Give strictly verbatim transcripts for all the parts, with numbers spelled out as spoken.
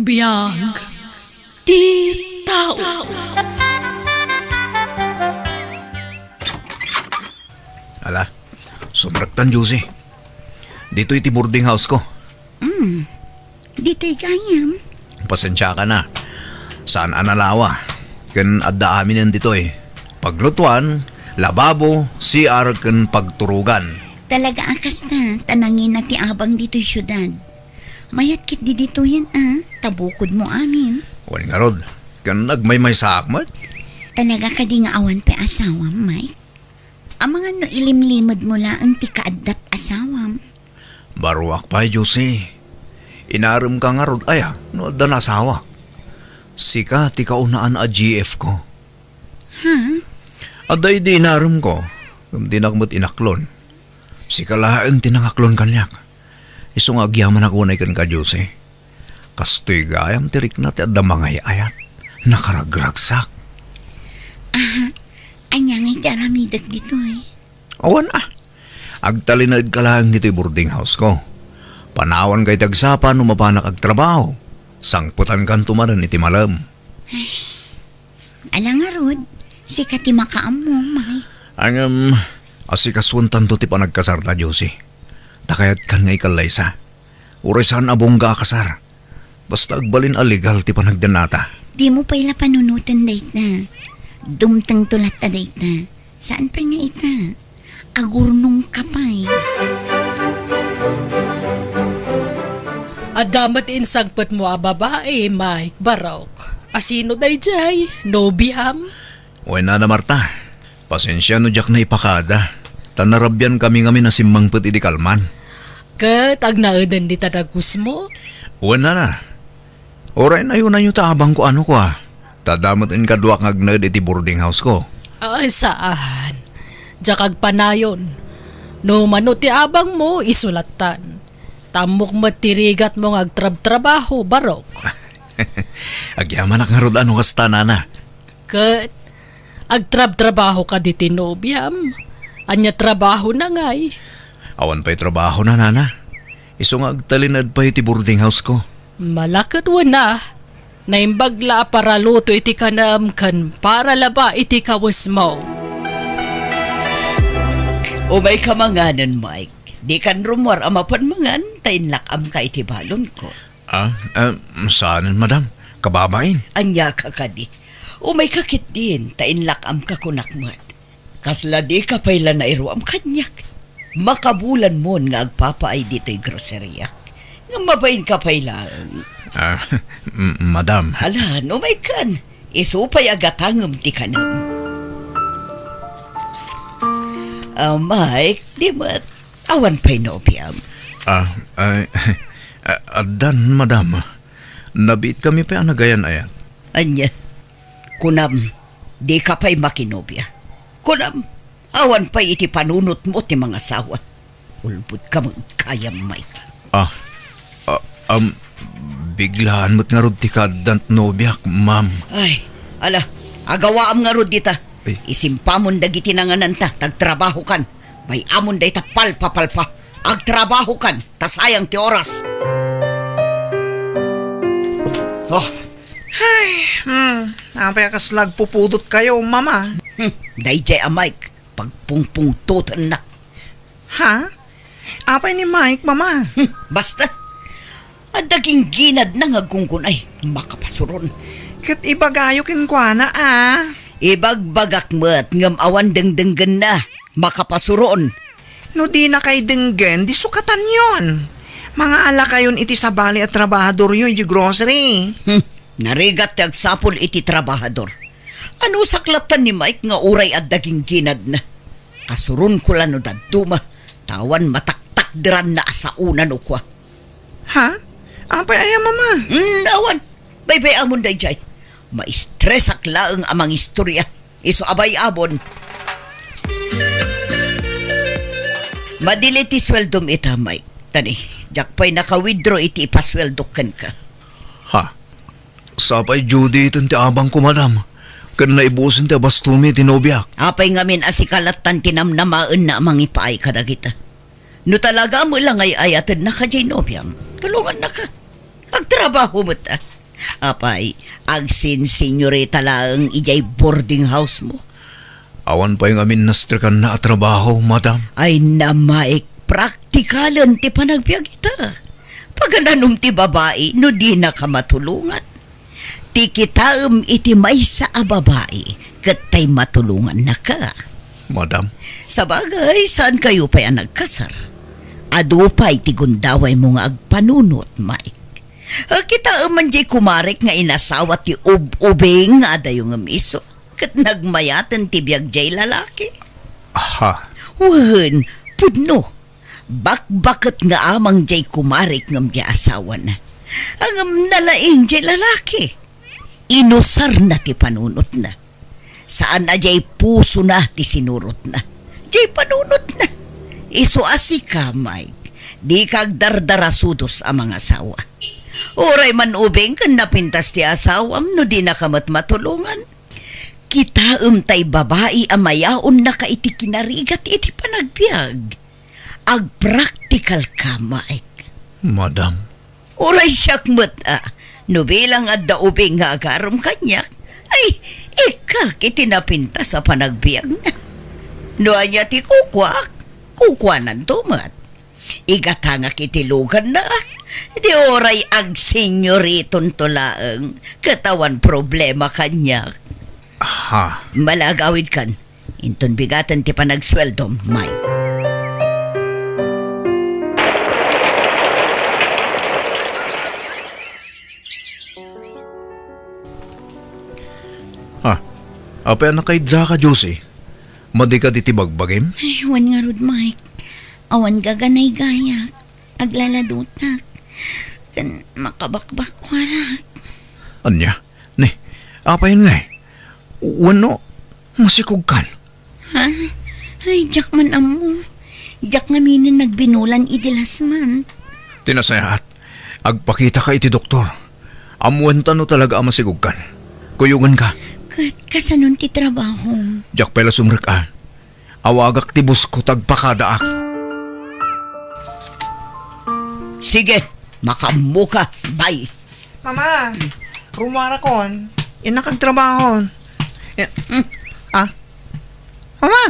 Biag ti tao. Ala, sumrektan, Josie. Ditoy ti boarding house ko. Hmm. Ditoy gayam. Pasensiaka na. Saan a nalawa. Ken adda aminen ditoy. Paglutuan, lababo, C R, ken pagturogan. Talaga a kasta, ta nangina ti abang ditoy siudad. Mayat ketdi ditoyen a, ta bukodmo amin. Wen ngarud, ken nagmaymaysaak met. Talaga kadi nga awan pay asawam, Mike? Amangan no ilimlimedmo laeng ti kaaddat asawam. Baruak pay, Josie. Inaremka ngarud aya no addan asawak? Sika ti kaunaan a G F ko. Ha? Adda idi inaremko, ngem dinak met inaklon. Sika laeng ti nangaklon kaniak. Isu nga agyamanak unay kenka, Josie. Kastoy gayam ti rikna ti adda mangay-ayat. Nakaragragsak. Aha, ania ngay ti aramidek ditoy? Awan a. Agtalinaedka laeng ditoy boarding house ko. Panawanka iti agsapa no mapanak agtrabaho. Sangpetankanto manen iti malem. Ala ngarud, sika ti makaammo, Mike. Ngem, asikasuentanto ti panagkasarta, Josie. Ta kayatkan nga ikallaysa. Uray saan a bongga a kasar. Basta agbalin a legal ti panagdennata. Dimo pay la panunoten dayta. Dumtengto latta dayta. Saan pay nga ita? Agurnongka pay. Adda met insangpetmo a babai, Mike Barok. A sino daydiay? Nobiam? Wen, Nana Marta, pasensia no diak naipakada, ta narabiankami ngamin a simmangpet idi kalman. Ket agnaeden dita dagusmo? Wen, Nana. Uray nayonayo ta abangko a no kua. Ta adda met inkaduak nga agnaed iti boarding house ko. Ay, saan. Diak agpanayon. No mano ti abangmo, isu lattan. Ta ammok met ti rigatmo nga agtrabtrabaho, Barok. Agyamanak ngarud a no kasta, Nana. Ket agtrabtrabaho kadi ti nobiam? Ania trabahona ngay? Awan pay trabahona, Nana. Isu nga agtalinaed pay iti boarding house ko. Malaket wen a. Naimbag la a paraluto iti kanem ken paralaba iti kawesmo. Umayka manganen, Mike. Dikan rummuar a mapan mangan, ta inlak-amka iti balonko. Ah, ah, saanen, madam? Kababain. Ania ka kadi? Umayka ketdin, ta inlak-amka kunak met. Kasla dika pay la nairuam kaniak. Makabulanmon nga agpapaay ditoy groceria. Nga mabainka pay laeng. Ah, m-, madam. Ala, umaykan. Isu pay a gatangem ti kanem. Ah, Mike, di met awan pay nobiam? Ah, ay, ah, addan, madam. Nabiitkami pay a nagayan-ayat. Ania? Kunam, dika pay makinobia. Kunam, awan pay iti panunotmo ti mangasawa. Ulbodka met gayam, Mike. Ah, ah, um, biglaan met ngarud ti kaaddan ti nobiak, ma'am. Ay, ala, agawaam ngarud dita. Ay. Isimpamon dagiti nangananta, ta agtrabahokan. Bay-amon dayta palpapalpa. Agtrabahokan, ta sayang ti oras. Oh. Ay, hmm, apay a kasla agpupudotkayo, mama? Hmm, daydiay a Mike, pagpungpungtotennak. Ha? Apay ni Mike, mama? Hmm, basta. Adda gingginadna nga agkungkun-ay, makapasuron. Ket ibagayo kenkuana, a. Ibagbagak met ngem awan dengdenggenna, makapasuron. No dinakay denggen, di sukatanyon. Mangaalakayon iti sabali a trabahadoryo iti grocery. Hmm, narigat ti agsapul iti trabahador. Anusak lattan ni Mike nga uray adda gingginadna. Kasuronko la no dadduma, ta awan mataktakderanna a saona no kua. Ha? Apay aya, mama? Hmm, awan. Baybay-amon daydiay. Maistresak laeng a mangistoria. Isu a bay-amon. Madi la ti sueldom ita, Mike. Tani, diak pay naka-withdraw iti ipasueldok kenka. Ha? Sapay due date ti abangko, madam. Ken naibusen ti abastomi ti nobiak. Apay ngamin a sika lattan ti namnamaenna a mangipaay kadagita? No talaga met la nga ay-ayatennaka diay nobiam, tulongannaka. Agtrabaho met, a. Apay, agsinsinyorita laeng idiay boarding house mo? Awan pay ngamin nastrikanna a trabaho, madam. Ay, na, Mike, praktikalen ti panagbiag ita. Pagananom ti babai no dinaka matulongan. Ti kitaem iti maysa a babai, ket tay matulongannaka. Madam. Sabagay, saankayo pay a nagkasar. Adu pay ti gundawaymo nga agpanunot, Mike. A, kitaem man diay kumarek nga inasawa ti ub-ubing nga adayo ngem isu. Ket nagmayaten ti biag diay lalaki. Aha. Wen, pudno. Bakbaket nga amang diay kumarek ngem diay asawana. Ngem nalaing diay lalaki. Inusarna ti panunotna. Saan a diay pusona ti sinurotna. Diay panunotna. Isu a sika, Mike, dika agdardarasudos a mangasawa. Uray man ubing ken napintas ti asawam no dinaka met matulongan. Kitaem tay babai a mayaonnaka iti kinarigat iti panagbiag. Agpraktikalka, Mike. Madam. Uray siak met a, no bilang adda ubing nga agarem kaniak, ay, ikkak iti napintas a panagbiagna. No ania ti kukuak, kukuananto met. Igatangak iti luganna. Di uray agsinyoretonto laeng, ket awan problema kaniak. Ha? Malagawidkan. Inton bigaten ti panagsueldom, Mike. Ha? Apay a nakaidaka, Josie? Madika diti bagbagim? Ay, wen ngarud, Mike. Awan gaganaygayak. Aglaladutak. Ken makabakbakkuarak. Ania? Ni, apayen ngay? Wenno, masikogkan? Ha? Ay, diak man ammo. Diak ngaminen nagbinulan idi last month. Ti nasayaat, agpakitaka iti doktor. Ammoenta no talaga a masigogkan. Kuyogenka. Ket kasanon ti trabahom? Diak pay la sumrek a. Awagak ti boss ko ta agpakadaak. Sige, makaammoka. Bye. Mama, rumuarakon. Innak agtrabaho. Ya, hmm. Ah? Mama,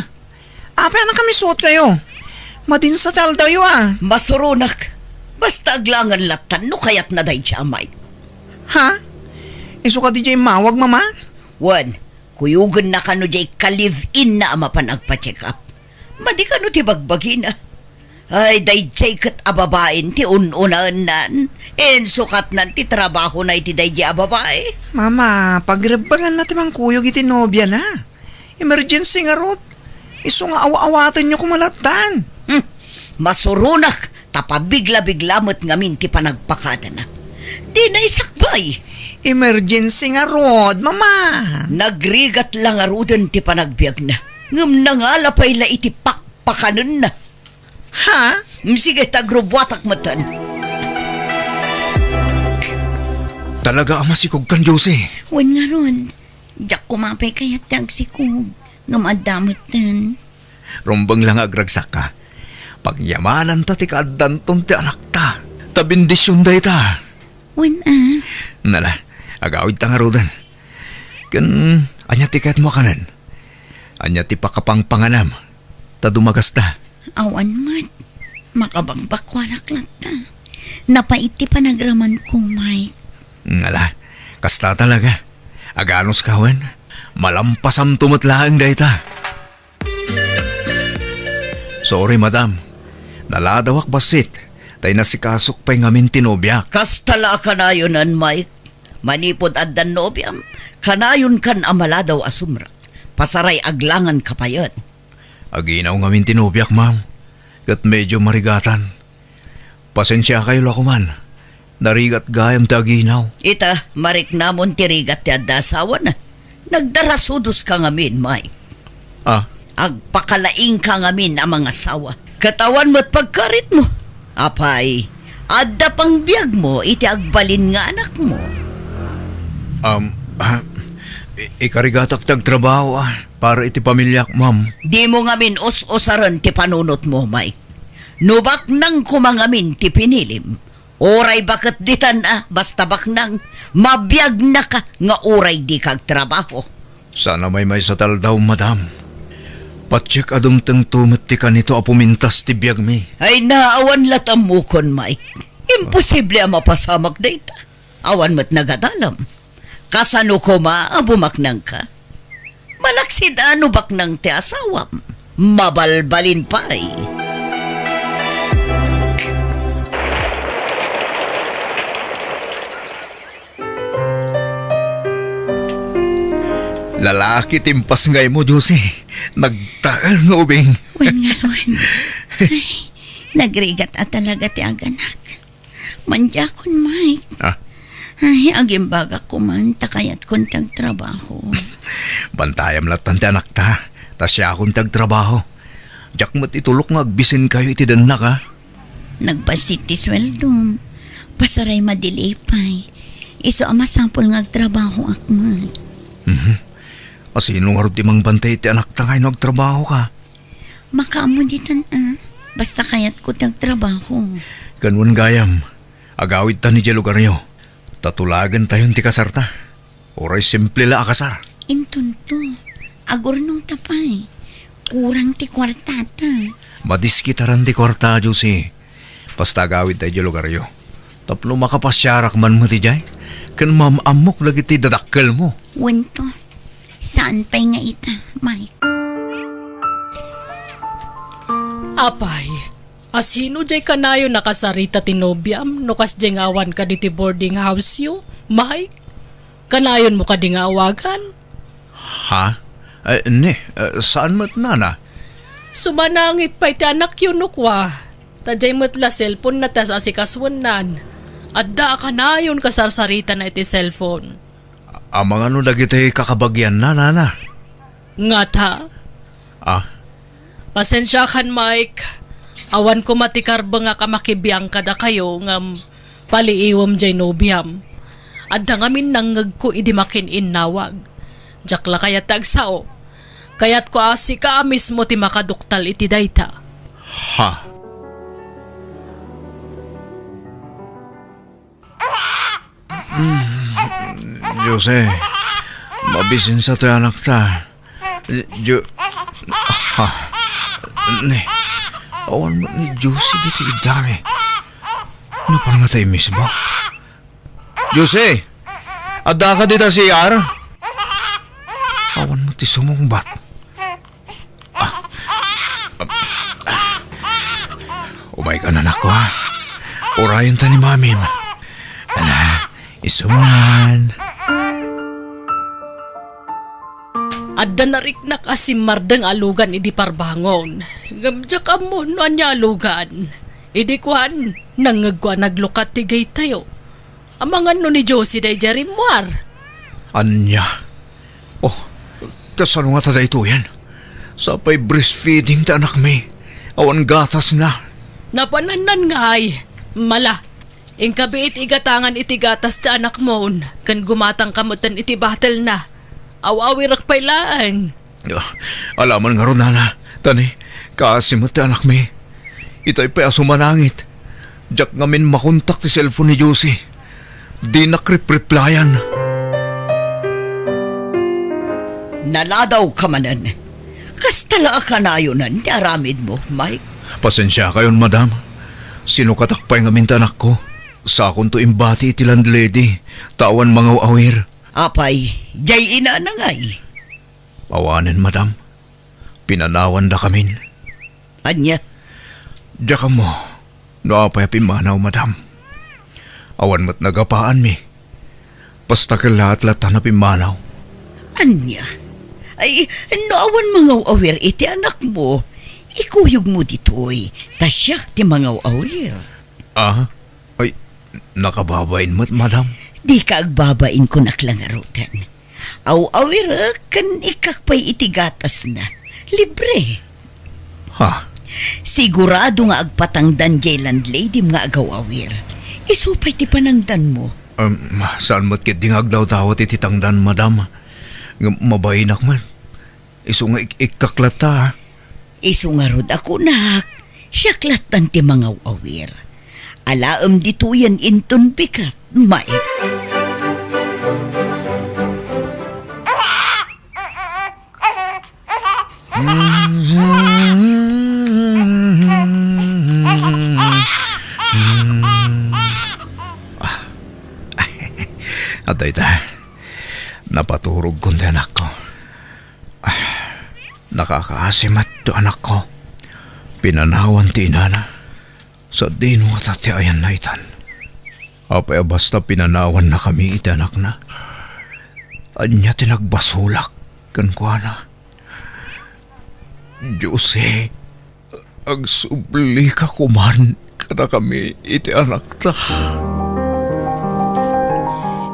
apay a nakamisuotkayo? Madinsa ti aldawyo, ah. Masuronak. Basta aglangen lattan no kayatna daydi a Mike. Ha? Isu kadi diay immawag, Mama? Wen, kuyogenna kano diay ka-live-inna a mapan agpa-check up. Madi kano ti bagbagina. Ay, daydiay ket a babain ti un-unaennan. Insukatnan ti trabahona iti daydi a babai. Mama, pagrebbenganna ti mangkuyog iti nobiana. Emergency ngarud. Isu nga aw-awatenyo koma lattan. Hmm. Masuronak, ta pabigla-bigla met ngamin ti panagpakadana. Dina isakbay. Emergency ngarud, Mama. Nagrigat la ngaruden ti panagbiagna. Ngem nangala pay la iti pakpakanenna. Ha? Mm, sige, ta agrubuatak metten. Talaga a masikogkan, Josie? Wen ngarud, diak koma pay kayat ti agsikog, ngem adda metten. Rumbeng la nga agragsakka. Pagyamananta ti kaaddanton ti anakta. Ta bendision dayta. Wen a. Nala, agawidta ngaruden. Ken ania ti kayatmo a kanen? Ania ti pakapangpanganam? Ta dumagasta. Awan met. Makabakbakkuanak latta. Napait ti panagramanko, Mike. Ngala, kasta talaga. Aganuska wen? Malampasamto met laeng dayta. Sorry, madam. Naladawak bassit, ta inasikasok pay ngamin ti nobiak. Kasta la a kanayonen, Mike. Manipud addan nobiam, kanayonkan a maladaw a sumrek. Pasaray aglanganka payen. Aginaw ngamin ti nobiak, ma'am. Ket medyo marigatan. Pasensiakayo la koman. Narigat gayam ti aginaw. Ita, mariknamon ti rigat ti adda asawana. Nagdarasudoska ngamin, Mike. Ah? Agpakalaingka ngamin a mangasawa. Ket awan met pagkaritmo. Apay, adda pangbiagmo iti agbalin nga anakmo. Um, ah, i-, ikarigatak ti agtrabaho, ah, para iti pamiliak, ma'am. Dimo ngamin us-usaren ti panunotmo, Mike. No baknang koma ngamin ti pinilim, Uray baket ditan a, basta baknang, mabiagnaka nga uray dika agtrabaho. Saan a maymaysa ti aldaw, madam. Patiek a dumtengto met ti kanito a pumintas ti biagmi. Ay, naawan la't ammokon, Mike. Imposible a mapasamak dayta. Awan met nagadalam. Kasano koma a bumaknangka? Malaksid a no baknang ti asawam. Mabalbalin pay. Lalaki ti impasngaymo, Josie. Nagtaeng nga ubing. Wen ngarud. Ay, nagrigat a talaga ti aganak. Mandiakon, Mike. Ah? Ay, agimbagak koman, ta kayatkon ti agtrabaho. Bantayam lattan ti anakta, ta siakon ti agtrabaho. Diak met itulok nga agbisinkayo iti dennak, a? Nagbassit ti sueldom. Pasaray madili pay. Isu a masapul nga agtrabahoak met. Mhm. Asino ngarud ti mangbantay iti anakta nga no agtrabahoka? Makaammo ditan a. Basta kayatko ti agtrabaho. Ken wen gayam, agawidta idiay lugaryo. Ta tulagentayon ti kasarta. Uray simple la a kasar. Intonto, agurnongta pay. Kurang ti kuartata. Madiskitaran ti kuarta, Josie. Basta agawidta idiay lugaryo. Tapno makapasiarak man met idiay, ken maam-ammok dagiti dadakkelmo. Wento. Saan pay nga ita, Mike? Apay, asino jay kanayon a kasarita ti nobiam no kasjay nga awan kadi ti boarding house-yo, Mike? Kanayonmo kadi nga awagan? Ha? Eh, ne, eh, saan met, nana? Sumanangit pay ti anakyo no kua. Ta jay met la cellphone-na ti as-asikasuennan. Adda a kanayon kasarsaritana iti cellphone. Amangan no dagiti kakabagianna, nana? Ngata? Ah? Pasensiakan, Mike. Awan koma ti karbengak a makibiang kadakayo ngem paliiwem jay nobiam. Adda ngamin nangngegko idi makin-innawag. Diak la kayat ti agsao. Kayatko a sika a mismo ti makaduktal iti dayta. Ha? Mm, Jose, mabisinsa ti anakta. Jo-, ha? Ne, awan met ni Jose ditoy iddami. Napan nga tayo mismo? Jose, addaka dita C R? Awan met ti sumungbat. Ah. Ah. Umaykan, anakko, ha? Urayenta ni mamim. Ala, isunan. Adda nariknak a simmardeng a lugan idi parbangon. Ngem diak ammo no ania a lugan. Idi kuan, nangngegko a naglukat ti gate-tayo. Amangan no ni Josie daydiay rimmuar. Ania? Oh, kasano ngata daytoyen? Sapay breastfeeding ti anakmi. Awan gatasna. Napanannan ngay. Mala, inkabiit igatangan iti gatas ti anakmon, ken gumatangka metten iti bottle-na. Aw-awirek pay laeng. Ah, alaman ngarud, nana. Tani, kaasi met ti anakmi. Itay pay a sumanangit. Diak ngamin makontak ti cellphone ni Josie. Dinak ripreplayan. Naladawka manen. Kasta la a kanayonen ti aramidmo, Mike. Pasensiakayon, madam. Sinukatak pay ngamin ti anakko. Sakonto imbati iti landlady, ta awan mangaw-awir. Apay, diay inana ngay? Awanen, madam. Pinanawandakamin. Ania? Diak ammo no apay a pimmanaw, madam. Awan met nagapaanmi. Basta kellaat latta a pimmanaw. Ania? Ay, no awan mangaw-awir iti anakmo, ikuyogmo ditoy, ta siak ti mangaw-awir. Ah? Ay, nakababain met, madam? Dika agbabain, kunak la ngaruden. Aw-awirek ken ikkak pay iti gatasna. Libre. Ha? Sigurado nga agpatangdan diay landladyem nga agaw-awir. Isu pay ti panangdanmo. Em, saan met ketdi nga agdawdawat iti tangdan, madam. Ngem mabainak met. Isu nga ik-, ikkak latta, ha? Isu ngarud a kunak, siak lattan ti mangaw-awir. Alaem ditoyen inton bigat, Mike. Adda ita. Napaturogkon ti anakko. Ah, nakakaasi met ti anakko. Pinanawan ti inana. Sadino ngata ti ayanna itan? Apay a basta pinanawannakami iti anakna? Ania ti nagbasolak kenkuana? Dios, eh, agsublika koman kadakami iti anakta.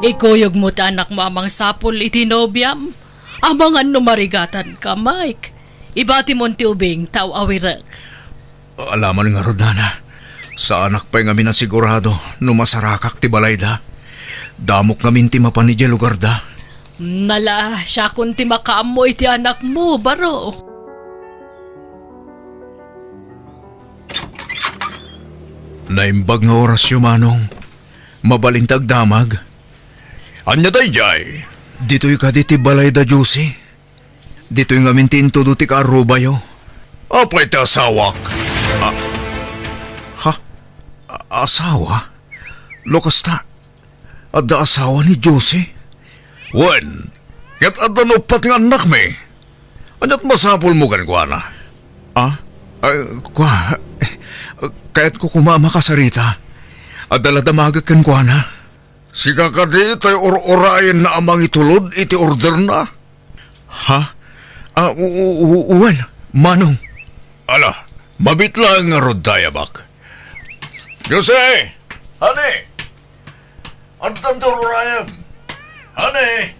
Ikuyogmo ti anakmo a mangsapul iti nobiam. Amangan no marigatanka, Mike. Ibatimon ti ubing, ta aw-awirek. Alaman ngarud, nana. Saanak pay ngamin a sigurado no masarakak ti balayda. Damok ngamin ti mapan idiay lugarda. Nala, siakon ti makaammo iti anakmo, baro. Naimbag nga orasyo, Manong. Mabalin ti agdamag. Ania daydiay? Ditoy kadi ti balay da Josie. Ditoy ngamin ti intudo ti kaarubayo. Apay ti asawak? A-, ha? A-, asawa? No kasta, adda asawa ni Josie? Wen, ket adda uppat nga annakmi. Ania't masapulmo kenkuana? Ah? Ay, kua, kayatko koma a makasarita. Adda la damagek kenkuana. Sika kadi tay ur-urayenna a mangitulod iti orderna? Ha? Ah, u-, u-, u-, wen, Manong. Ala, mabiit laeng ngarud ti ayabak. Jose! Honey! Addan ti ur-urayem! Honey!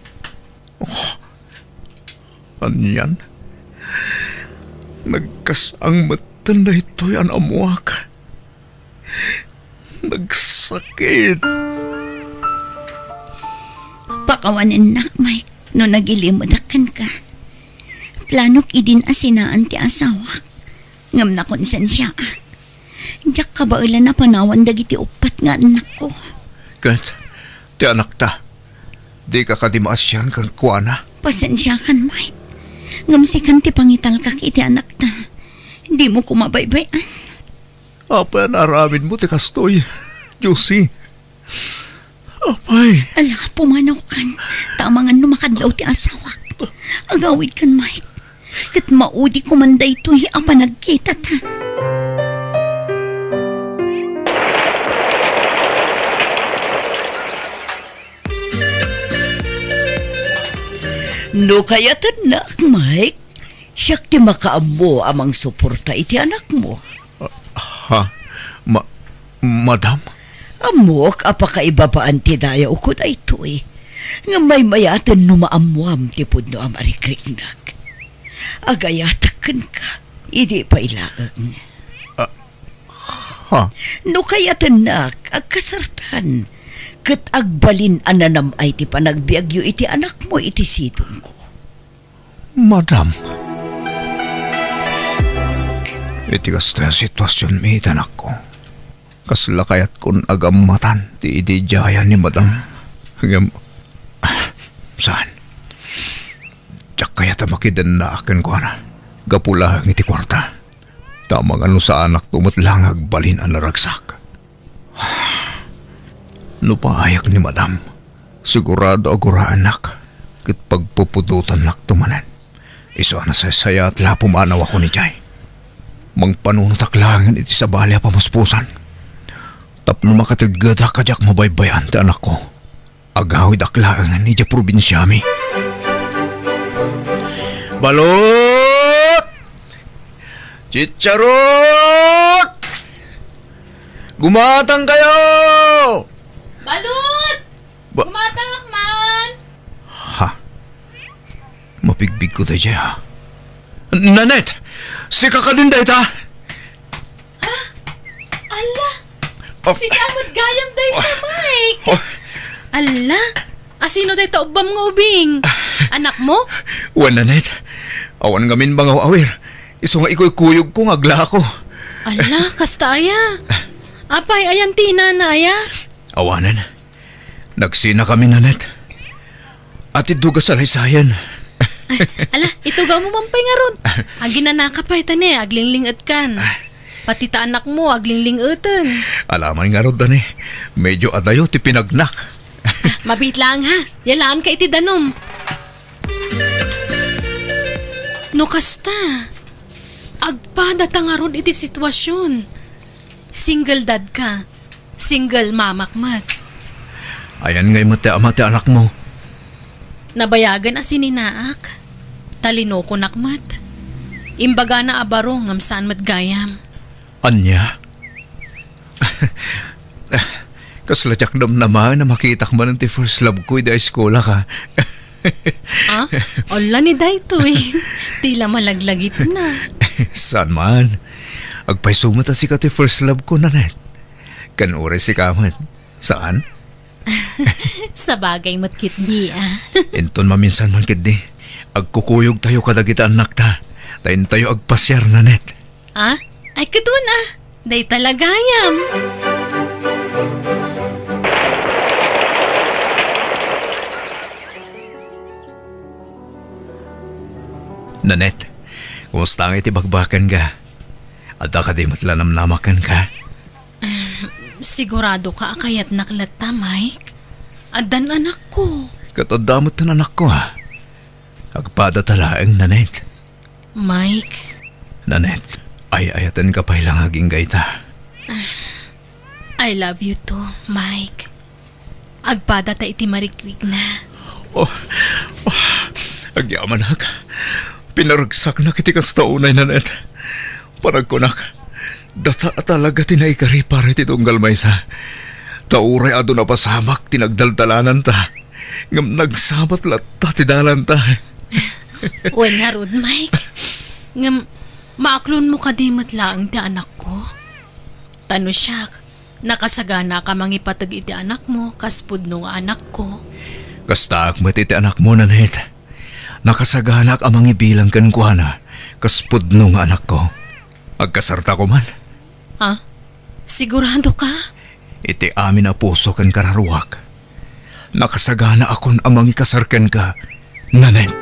Oh, anian? Nagkas-ang metten daytoy a naammoak. Nagsakit. Pakawanennak, Mike, no nagilimedak kenka. Planok idin a sinaan ti asawak, ngem nakonsensiaak. Diak kabaelan a panawan dagiti uppat nga annakko. Ket ti anakta, dika kadi maasian kenkuana? Pasensiakan, Mike. Ngem sikan ti pangitalkak iti anakta. Dimo koma baybay-an. Apay a naaramidmo ti kastoy, Josie? Apay. Ala, pumanawkan. Ta amangan no makadlaw ti asawak. Agawidkan, Mike. Ket maudi koman daytoy a panagkitata. No kayatennak, Mike, siak ti makaammo a mangsuporta iti anakmo. Ha? Ma-, madam? Ammok a pakaibabaan ti dayawko daytoy. Ngem maymayaten no maammuam ti pudno a marikriknak. Agayatak kenka, idi pay laeng. Ah, ha? No kayatennak, agkasartan, ket agbalin a nanam-ay ti panagbiagyo iti anakmo iti sidongko. Madam. Iti kastoy a situasionmi, anakko, kasla kayatkon a gammatan ti ididiayan ni Madam. Ngem, ah, saan? Diak kayat a makidennaak kenkuana gapu laeng iti kuarta. Ta amangan no saanakto met la nga agbalin a naragsak. No paayak ni Madam, sigurado a guraennak ket pagpupudotannakto manen. Isu a nasaysayaat la a pumanawakon idiay. Mangpanunotak laengen iti sabali a pamuspusan tapno makateggedak a diak mabaybay-an ti anakko. Agawidak laengen idiay probinsiami. Balut! Chicharot! Gumatang kayo! Balut! Ba- Gumatangak man! Ha? Mabigbigko daydiay, ha? Nanette! Sika kadin dayta? Ah? Ala! Oh. Sika met gayam dayta, oh, Mike! Oh. Ala! Asino dayta ubbam nga ubing? Anakmo? Wen, Nanette. Awan ngamin mangaw-awir. Isu nga ikuykuyogko nga aglako. Ala, kasta aya? Apay, ayan ti inana, aya? Awanen. Nagsinakami, Nanette. Atiddog a salaysayan. Ala, itugawmo man pay ngarud. Aginanaka pay, ta ne, aglingling-etkan. Pati ta anakmo, aglingling-eten. Ala man ngarud, ta ne. Medyo adayo ti pinagnak. Mabiit laeng, ha? Yalaanka iti danum. No kasta, agpadata ngarud iti situasion. Single dad ka. Single mamak met. Ayan ngay met ti ama ti anakmo. Nabayagen a sininaak. Talinokonak met. Imbagana a baro ngem saan met gayam. Ania? Kasla diak namnamaen a makitak manen ti first love ko idi high school-ak, a. Ah? Ala ni daytoy. Ti la malaglagipna. Saan man? Agpayso met a sika ti first love ko, Nanette. Ken uray sika met. Saan? Sabagay met ketdi, a. Inton maminsan man ketdi, agkukuyogtayo kadagiti annakta. Ta intayo agpasiar, Nanette. Ah? Ay, ket wen, a. Dayta la gayam. Nanette, kumusta ngay ti bakbakanka? Adda kadi met la namnama kenka? Siguradoka a kayatnak latta, Mike? Addan anakko. Ket adda met ti anakko, a. Agpadata laeng, Nanette. Mike. Nanette, ay-ayatenka pay la nga agingga ita. I love you too, Mike. Agpadata iti marikrikna. Oh, oh, agyamanak. Pinaregsaknak iti kasta unay, Nanette. Panagkunak, data a talaga ti naikari para iti tunggal maysa. Ta uray adu napasamak ti nagdaldalananta, ngem nagsabat latta ti dalanta. Wen ngarud, Mike. Ngem, maaklonmo kadi met laeng ti anakko? Ta no siak, nakasaganaak a mangipateg iti anakmo kas pudno nga anakko. Kastaak met iti anakmo, Nanette. Nakasaganaak a mangibilang kenkuana kas pudno nga anakko. Agkasarta koman. Ha? Sigurado ka? Iti amin a puso ken kararuak, nakasaganaakon a mangikasar kenka, Nanette.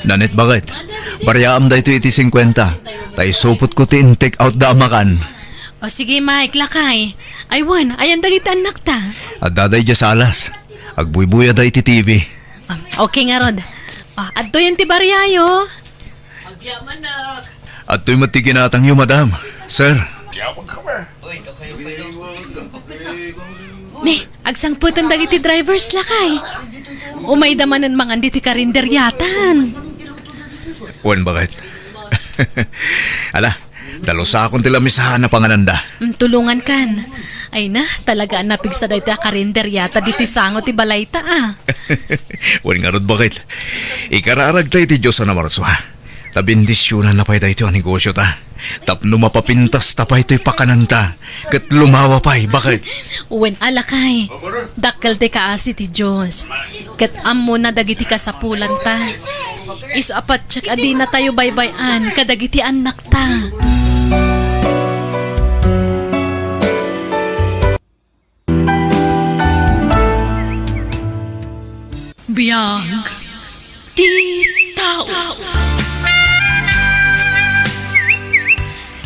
Nanette, baket? Bariaam daytoy iti singkuenta. Ta isupotko ti in-take out da a makan. O sige, Mike, lakay. Ay, wen, ayan dagiti annakta? Adda daydiay salas. Agbuybuyada iti T V. Ah, okay ngarud. Ah, adtoyen ti bariayo. Agyamanak. Adtoy met ti ginatangyo, madam. Sir. Agyamanak. Ni, agsangpeten dagiti drivers, lakay. Umayda manen mangan ditoy karinderiatan. Wen, baket? Ala, dalusakon ti lamisaan a pangananda. Mm, tulongankan. Ay na, talaga a napigsa daytoy a karinderiata ditoy sango ti balayta, a. Wen ngarud, baket? Ikararagta iti Dios a namarsua. Ta bendisionanna pay daytoy a negosiota. Tapno mapapintasta pay toy pakananta, ket lumawa pay, baket? Wen a, lakay, dakkel ti kaasi ti Dios, ket ammona dagiti kasapulanta. Isu a patiek a dinatayo baybay-an kadagiti annakta. Biag ti tao.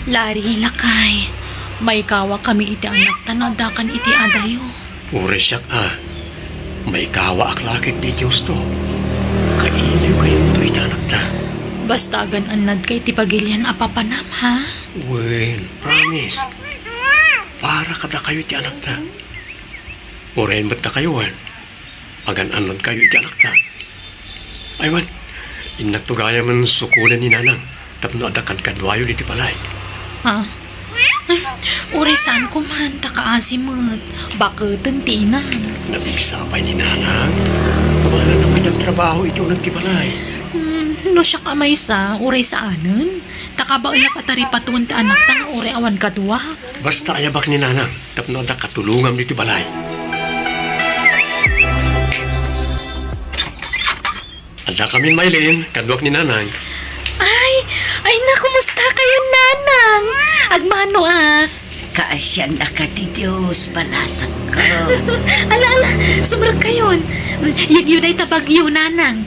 Lari, lakay, maikawakami iti annakta no addakan iti adayo. Uray siak a, maikawaak la ket ni Diosto. Kailiwkayonto iti annakta. Basta agan-annadka iti pagilian a papanam, ha? Wen, promise. Para kadakayo iti annakta. Uray met dakayo, wen, agan-annadkayo iti annakta. Ay, wen, innakto gayamen sukonen ni Nanang tapno adda kadkaduayo ditoy balay. Ah? Ay, uray saan koman, ta kaasi met. Baketen ti inam. Napigsa pay ni Nanang. Kabaelanna pay ti agtrabaho iti uneg ti balay. Hmm, no siak a maysa, uray saanen. Ta kabaelak a taripatoen ti annakta nga uray awan kadua. Basta ayabak ni Nanang tapno adda katulongam ditoy balay. Addakamin, Maylin, kaduak ni Nanang. Ay, ay na, kumusta kayo, Nanang? Agmano, ah. Kaasiannaka ti Dios, balasangko. Ala, ala, sumrek kayon. Yegyo dayta bagyo, Nanang.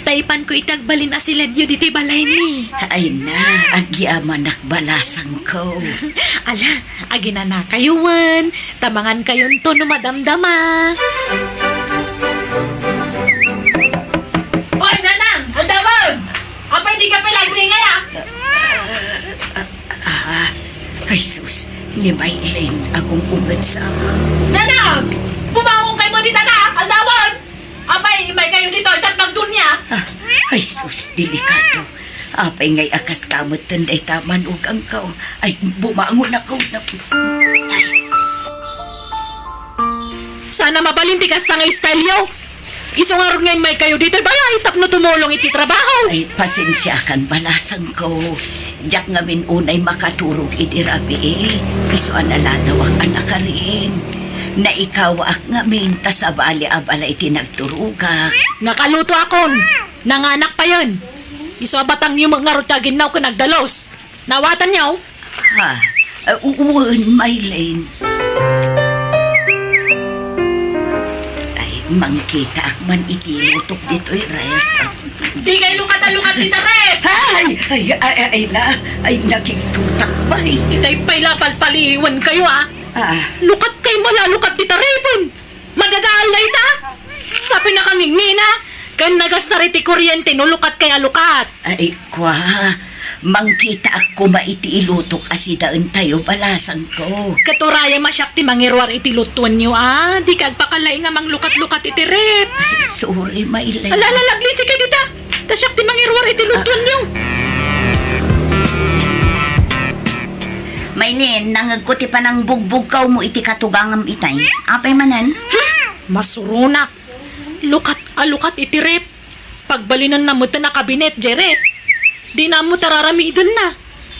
Ta ipanko iti agbalin a siledyo ditoy balaymi. Ay na, agyamanak, balasangko. Ala, aginanakayo wen, ta mangankayonto no madamdama. Oy, Nanang! Aldawen! Apay, di ka pala agringay, ah? Ah, ay sus, ni Maylin, agung-unget sa. Nanang! Bumangon kayo mo dita na! Aldawen! Apay, imay kayo dito, itat magdunya! Ah, ay sus, delikado. Apay ngay a kasta metten dayta manugangko. Ay, bumangon ako. Ay. Sana mabalin ti kasta nga estelyo. Isu ngarud nga immay kayo ditoy balay tapno tumulong iti trabaho. Ay, pasensiakan, balasangko. Diak ngamin unay makaturog iti rabii. Isu a naladawak a nakaring. Naikawaak ngamin ta sabali a balay ti nagturogak. Nakaluto akon. Nanganak payen. Isu a batangyo met ngarud ti aginnaw ken agdalus. Nawatanyo? Ha? Uh, wen, Maylin. Ay, mangkitaak man iti lutok ditoy ref. Di kayo lukat a lukat dita ref! Ay, ay, ay, ay, na, ay, nakigtutak, bay. Itay pay la palpaliwen kayo, ah. Ah. Lukat kayo malalukat dita refen. Madadaal dayta? Sa pinakangingina, ken nagastar iti kuryente no lukat kay a lukat. Ay, kua, mangkitaak koma iti ilutok a sidaentayo, balasangko. Ket urayem a siak ti mangiruar iti lutuenyo, a. Di ka agpakalaing a manglukat-lukat iti ref. Ay, sorry, Maylin. Ala, ala, laglisi ka dita. Ta siak ti mangiruar iti lutuenyo. Maylin, nangegko ti panangbugbugkawmo iti katugangam itay. Apay manen? Hmm? Masuronak. Lukat a lukat iti ref. Pagbalinenna metten a kabinet, jay ref. Dina ammo ti ar-aramidenna.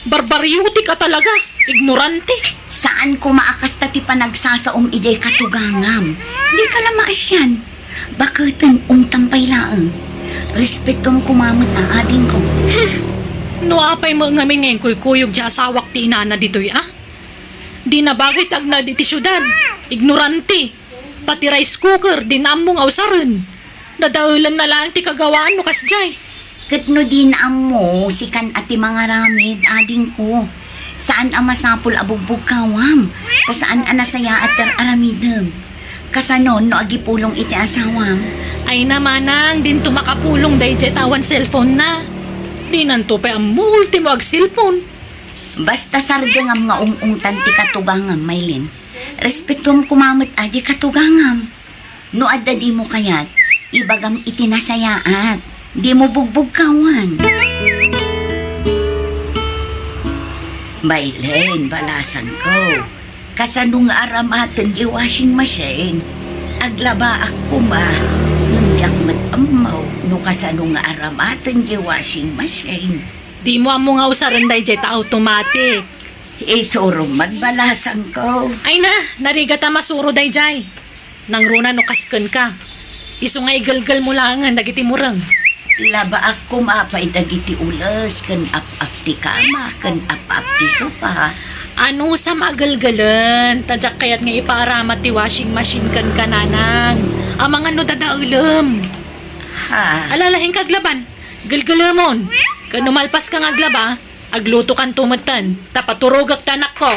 Barbariotik a talaga. Ignorante. Saan koma a kasta ti panagsasaom idiay katugangam. Di ka la maasian. Baketen, umtang pay laeng. Respetuam koma met a adingko. Hmm. No apay met ngamin nga inkuykuyog ti asawak ti inana ditoy, a? Di nabagay ti agnaed iti siudad. Ignorante. Pati rice cooker, dina ammo nga usaren. Dadaelenna laeng ti kagawaan no kasdiay. Ket no dina ammo, sikan a ti mangaramid, adingko. Saan a masapul a bugbugkawam, ta saan a nasayaat ti ar-aramidem. Kasano no agipulong iti asawam? Ay na, manang, dinto makapulong daydiay ta awan cellphone na. Dinanto pay ammo, ultimo agcellphone. Basta sardengam nga ung-ungtan ti katugangam, Maylin. Respetuam koma met a di katugangam. No adda dimo kayat, ibagam iti nasayaat. Dimo bugbugkawan. Maylin, balasangko. Kasano nga aramaten di washing machine? Aglabaak koma. Ngem diak met ammo no kasano nga aramaten di washing machine. Dimo ammo nga usaren daydiay ta automatic. Isurom man, balasangko. Ay na, narigat a masuro daydiay. Nangruna no kasken ka. Isu nga igelgel mo laengen dagiti mureng. Labaak koma pay dagiti ules ken ap-ap ti kama ken ap-ap ti sopa. Anusam a gelgelen, ta diak kayat nga ipaaramat ti washing machine kenka, nanang. Amangan no dadaelem. Ha? Alalaing ka aglaban. Gelgelemon. Ken no malpas ka nga aglaba, aglutokanto metten, ta paturogek ti anakko.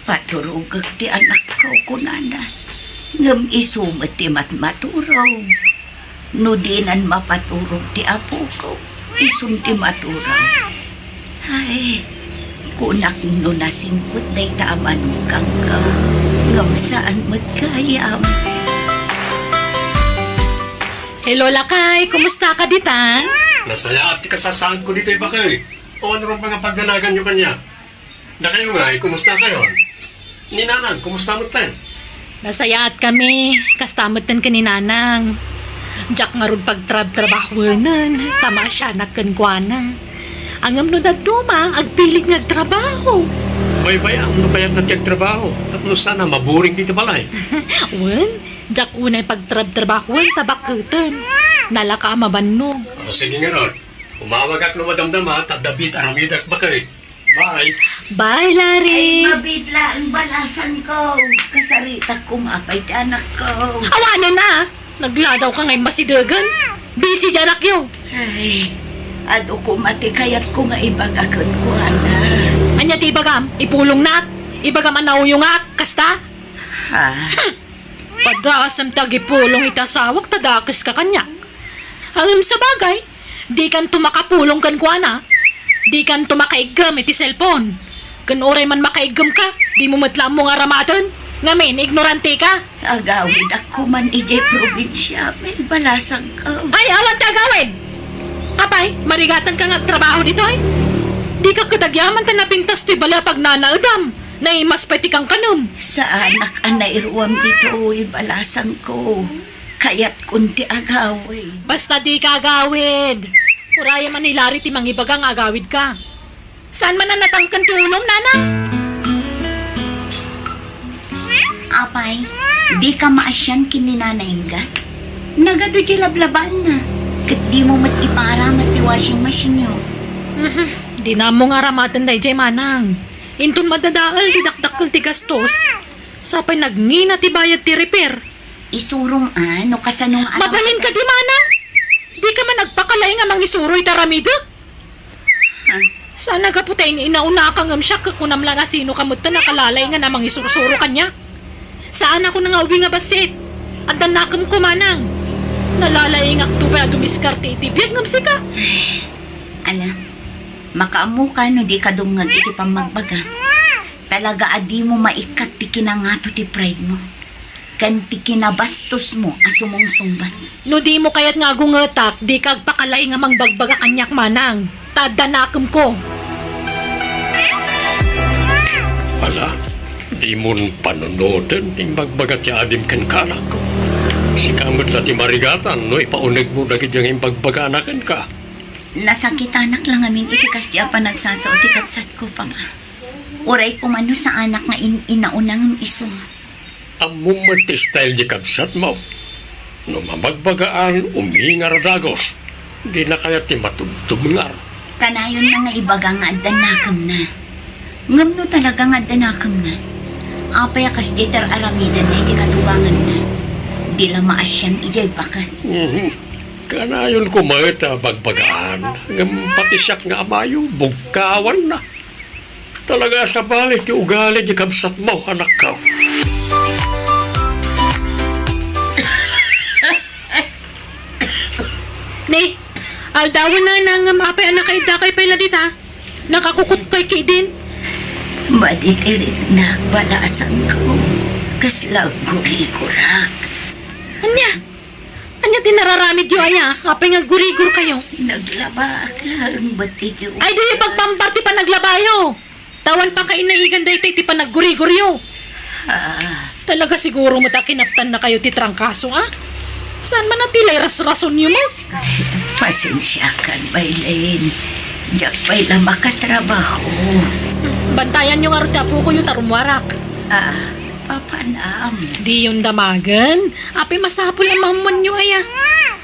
Paturogek ti anakko, kunana. Ngem isu met ti matmaturog. No dinan mapaturog ti apoko, isun ti maturog. Ay, kunak no nasingpet dayta a manugangko, ngem saan met gayam. Hello, lakay. Kumusta ka dita? Nasayaat ti kasasaadko ditoy, bakay. O, ano run pay nga pagdanaganyo kaniak? Dakayo ngay, kumusta kayon? Ni Nanang, kumusta metten? Nasayaat kami, kasta metten ken ni Nanang. Diak ngarud pagtrabtrabahuen, ta maasianak kenkuana. Ngem no dadduma, agpilit nga agtrabaho. Baybay-am no kayatna ti agtrabaho, tapno saan a maburing dita balay. Wen, diak unay pagtrabtrabahuen ta bakketen. Nalaka a mabannog. O, sige ngarud. Umawagak no madamdama, ta David, aramidak bakay. Bye. Bye, Larry. Ay, mabitla ang balasan ko. Kasaritak ko nga apay ti anak ko. Awanen na. Nagladaw ka ngay masidegan. Busy di anakyo. Ay, adu ko mati kayat ko nga ibaga kenkuana. Anya ti ibagam? Ipulongnak? Ibagam a nauyongak? Kasta? Ha? Padaasem ti agipulong iti asawak ta dakes ka kaniak. Ngem sabagay, dikanto makapulong kenkuana. Dikanto makaiggem iti cellphone. Ken uray man makaiggem ka, dimo met la ammo nga aramaten. Ngamin, ignorante ka. Agawidak ko man idiay probinsia, may balasang ka. Ay, awan ti agawid! Apay, marigatan ka nga agtrabaho ditoy? Di ka kadagyaman ta napintas toy bala pagnanaedam. Naimas pay ti kankanem. Saanak a nairuam ditoy, balasang ko. Kayatkon ti agawid. Basta di ka agawid. Urayem a ni Larry ti mangibaga nga agawid ka. Saan man a natangken ti ulom, nana? Apay, di ka maasian ken ni Nana Inga? Nagadu ti lablabaanna. Ket di mo met ipaaramid ti washing machine-yo. Mhm. Di na ammo nga aramaten daydiay, manang. Inton madadael ti dakdakkel ti gastos, sapay nagngina ti bayad ti repair. Isurom a, no kasano nga aram- Mabalin ka di, manang? Di ka man agpakalaing a mangisuro iti aramidek? Ha? Saan a gapu ta in-inaunaka ngem siak, kunam la a sino ka met ta nakalaing a mangisursuro kaniak? Saan a kuna nga ubing a bassit. Adda nakemko, manang. Nalalaingakto pay a dumiskarte iti biag ngem sika. Ala, makaammo ka no di ka dumngeg iti pammagbaga. Talaga a di mo maikkat ti kinangato ti pride mo, ken ti kinabastos mo a sumungsungbat. No di mo kayat nga agungetak, di ka agpakalaing a mangbagbaga kaniak, manang. Ta adda nakemko. Ala, di mon panunoten ti imbagbaga ti adim kenka, anakko. Sika met la ti marigatan no ipauneg mo dagiti nga imbagbagana kenka. Nasakitanak la ngamin iti kasdi a panagsasao ti kabsatko, Papa. Uray koma no saanak nga in-inauna ngem isu. Ammom met ti style di kabsatmo. No mabagbagaan, umingar a dagus. Dina kayat ti matubtubngar. Kanayon na nga ibaga nga adda nakemna. Ngem no talaga nga adda nakemna, apay a kasdiay ti ar-aramidenna iti katubanganna? Di la maasian idiay baket. Mhm. Kanayon koma met a bagbagaan. Ngem pati siak nga amayo, bugkawanna. Talaga a sabali ti ugali di kabsatmo, anakko. Ni, aldawen na nangam apay a nakaiddakay pay la dita. Nakakukutkay ki idin. Maditiriknak, balasangko. Kasla aggurigurak. Ania? Ania ti nararamidyo aya? Apay nga aggurigurkayo? Naglaba ak laeng met iti ugas. Ay, diyo pagpampar ti panaglabayo. Tawan pakainaigan daytoy ti panagguriguryo. Ah. Talaga siguro met a kinaptannakayo ti trangkaso, a? Saan man a ti lay rasrasonyo met? Ay, pasensiakan, Maylin. Diak pay la makatrabaho. Bantayanyo ngarud ti apokoyo ta rummuarak. Ah, papanam. Diyon damagen. Apay masapul a maammuanyo aya.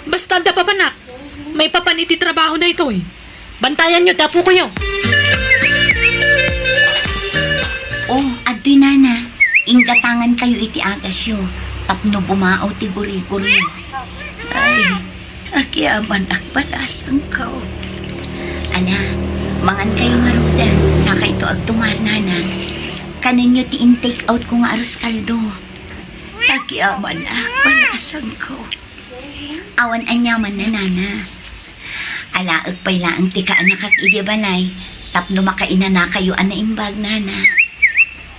Basta adda papanak. Maipapan iti trabaho daytoy. Bantayanyo ti apokoyo. Oh, adtoy, nana. Inggatangankayo iti agasyo tapno bumaaw ti guriguryo. Ay, agyamanak, balasangko. Ala, mangankayo ngaruden, sakayto agtumar, nana. Kanenyo ti in-take out ko nga arroz caldo. Agyamanak, balasangko. Awan aniamanna, nana. Alaek pay laeng ti kaanakak idiay balay tapno makainanakayo a naimbag, nana.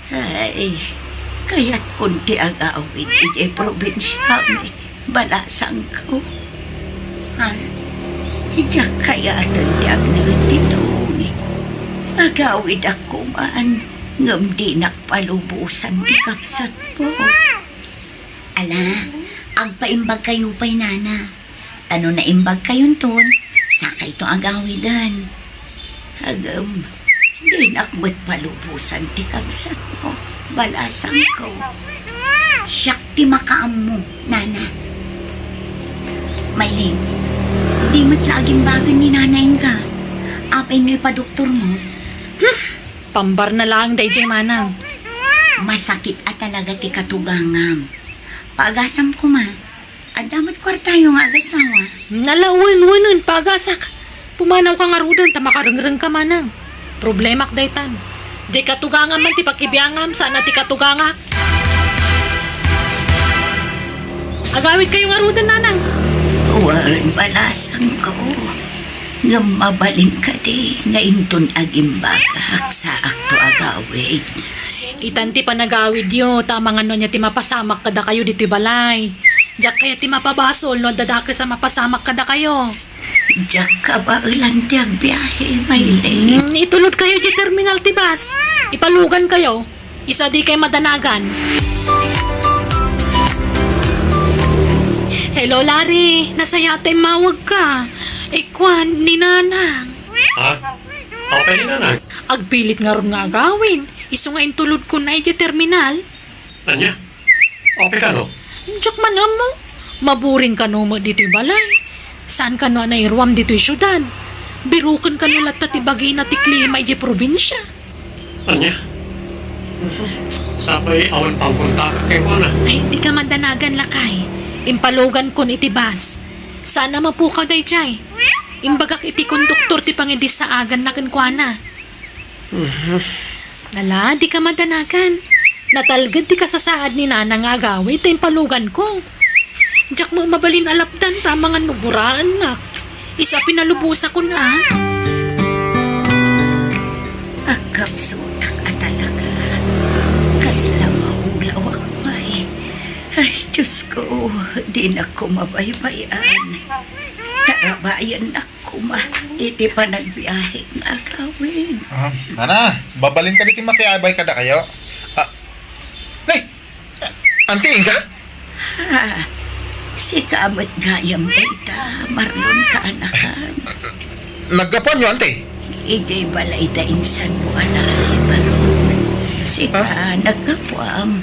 Ay, kayatkon ti agawid idiay probinsiami, balasangko. Ha? Diak kayaten ti agnaed ditoy. Agawidak koman, ngem dinak palubosan ti kabsatmo. Ala, agpaimbagkayo pay, nana. Ta no naimbagkayonton, sakayto agawiden. Agem, dinak met palubosan ti kabsatmo, balasangko. Siak ti makaammo, nana. Maylin, Di met la agimbagen ni nanay nga. Apay no ipadoktormo? Hmm, pambarna laeng daydiay, manang. Masakit a talaga ti katugangam. Paagasam koma. Adda met kuartayo nga agasawa. Nala, wen, wenen, paagasak. Pumanawka ngaruden ta makarengrengka, manang. Problemak daytan. Diay katugangam man ti pakibiangam, saan a ti katugangak. Agawidkayo ngaruden, nanang. Wen, balasangko. Ngem mabalin kadi nga inton agimbagak, saakto agawid. Itan ti panagawidyo, ta amangan no ania ti mapasamak kadakayo ditoy balay. Diak kayat ti mapabasol no adda dakes a mapasamak kadakayo. Diak kabaelan ti agbiahe, Maylin. Hmm, itulodkayo diay terminal ti bus. Ipalugankayo. Isu a dikay madanagan. Hello, Larry. Nasayaat ta immawagka. Ikuan ni Nanang. Ha? Apay ni Nanang? Agpilit ngarud nga agawid. Isu nga intulodkon idiay terminal. Ania? Apay kano? Diak man ammo. Maburing kano met ditoy balay. Saan kano a nairuam ditoy siudad. Biroken kano latta ti bagina ti klima idiay probinsia. Ania? Sapay awan pangkontakak kenkuana. Ay, dika madanagan, lakay. Impalugankon iti bus. Saan a mapukaw daydiay. Imbagak iti konduktor ti pangidissaaganna kenkuana. Nala, dika madanagan. Natalged ti kasasaad ni Nana nga agawid ta impaluganko. Diak met mabalin a lapdan ta amangan no guraennak. Isu a pinalubosakon a. Agkapsutak a talaga. Kasla maulawak pay. Ay, Diyos ko, dinak ko mabaybay-an. Tarabayannak koma iti panagbiahe nga agawid. Ah, Nana, babalinka ditoy makiabay kadakayo. Ah, ne, Auntie Inga? Ha, sika met gayam dayta, Marlon kaanakan. Naggapuanyo, Auntie? Idiay balay da insanmo a laeng, Marlon. Sika, Ha? naggapuam.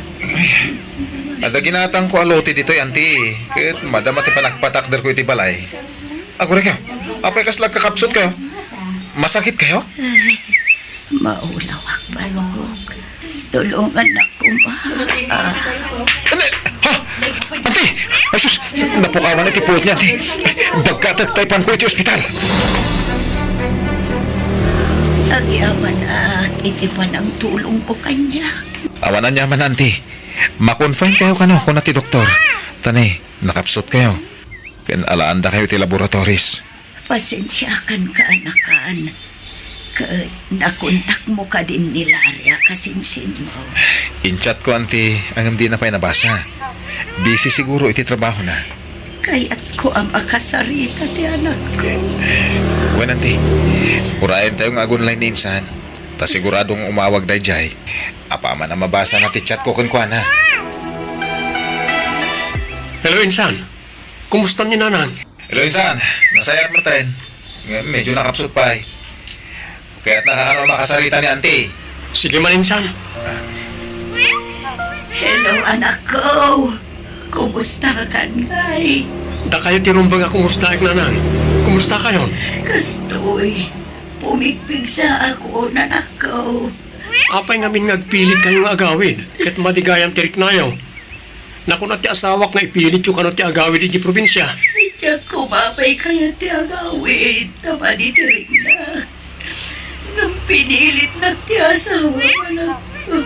Adda ginatangko a lote ditoy, Auntie. Ket madama ti panagpatakderko iti balay. Aguraykayo. Apay kasla agkakapsutkayo? Masakitkayo? Ay, maulawak, Balok. Tulongannak koma. Ah. Andi! Ha? Auntie! Ay, sus! Napukawan iti puot niya, Auntie. Bagkatek ta ipanko iti ospital. Agyamanak iti panangtulongmo kaniak. Awan aniaman, Auntie. Ma-confine kayo kano, kuna ti doktor. Ta ne, nakapsutkayo. Ken alaandakayo iti laboratories. Pasensiakan, kaanakan. Ket nakontakmo kadin ni Larry a kasinsinmo? In-chatko, Auntie, ngem dina pay nabasa. Busy siguro iti trabahona. Kayatko a makasarita ti anakko. Wen, Auntie. Urayentayo nga agunlay ni insan. Ta siguradong umawag daydiay. Apaman a mabasana ti chatko kenkuana. Hello, insan. Kumusta ni Nanang? Hello, insan. Nasayaat met. Ngem medyo nakapsut pay. Kayatna nga kano makasarita ni Auntie. Sige man, insan. Hello, anakko. Kumustakan ngay? Dakayo ti rumbeng a kumustaek, Nanang. Kumustakayon? Kastoy. Pumigpigsaakon, anakko. Apay ngamin nga agpilitkayo nga agawid, ket madi gayam ti riknayo? Nakuna ti asawak nga ipilityo kano ti agawid iti probinsia. Diak koma pay kayat ti agawid, ta madi ti rikna. Ngem pinilitnak ti asawa, anakko.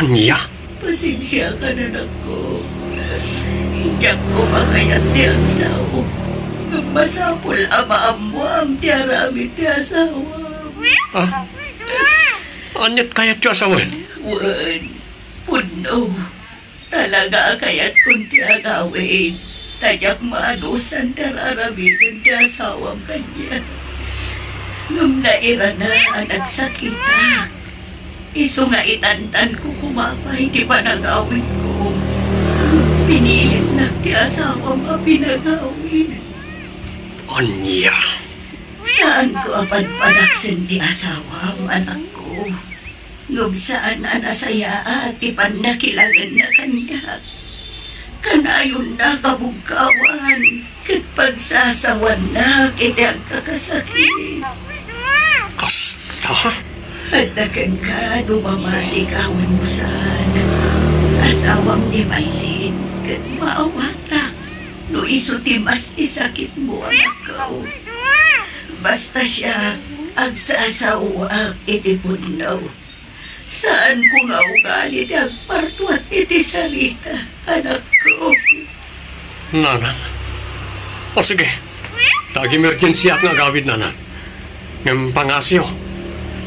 Ania? Pasensiakan, anakko. Diak koma kayat ti agsao. Ngem masapul a maammoam ti aramid ti asawam. Ah? Aniat kayatyo a sawen? Wen, pudno. Talaga a kayatkon ti agawid, ta diak maanusan ti ar-aramiden ti asawam kaniak. Ngem nairana a nagsakitak. Isu nga itantanko koma pay ti panagawidko. Pinilitnak ti asawam a pinagawid. Ania? Saanko a padpadaksen ti asawam, anakko. Ngem saan a nasayaat ti pannakilangenna kaniak. Kanayonna kabugkawan. ket pagsasawannak iti agkakasakit. Kasta? Adda kenka no mamati ka wenno saan. Asawam ni Maylin, ket maawatak no isu ti mas isakitmo, anakko. Basta siak, agsasaoak iti pudno. Saanko nga ugali ti agpartuat iti sarita, anakko. Nanang. O sige, ta ag-emergensiak nga agawid, nanang. Ngem pangasiyo,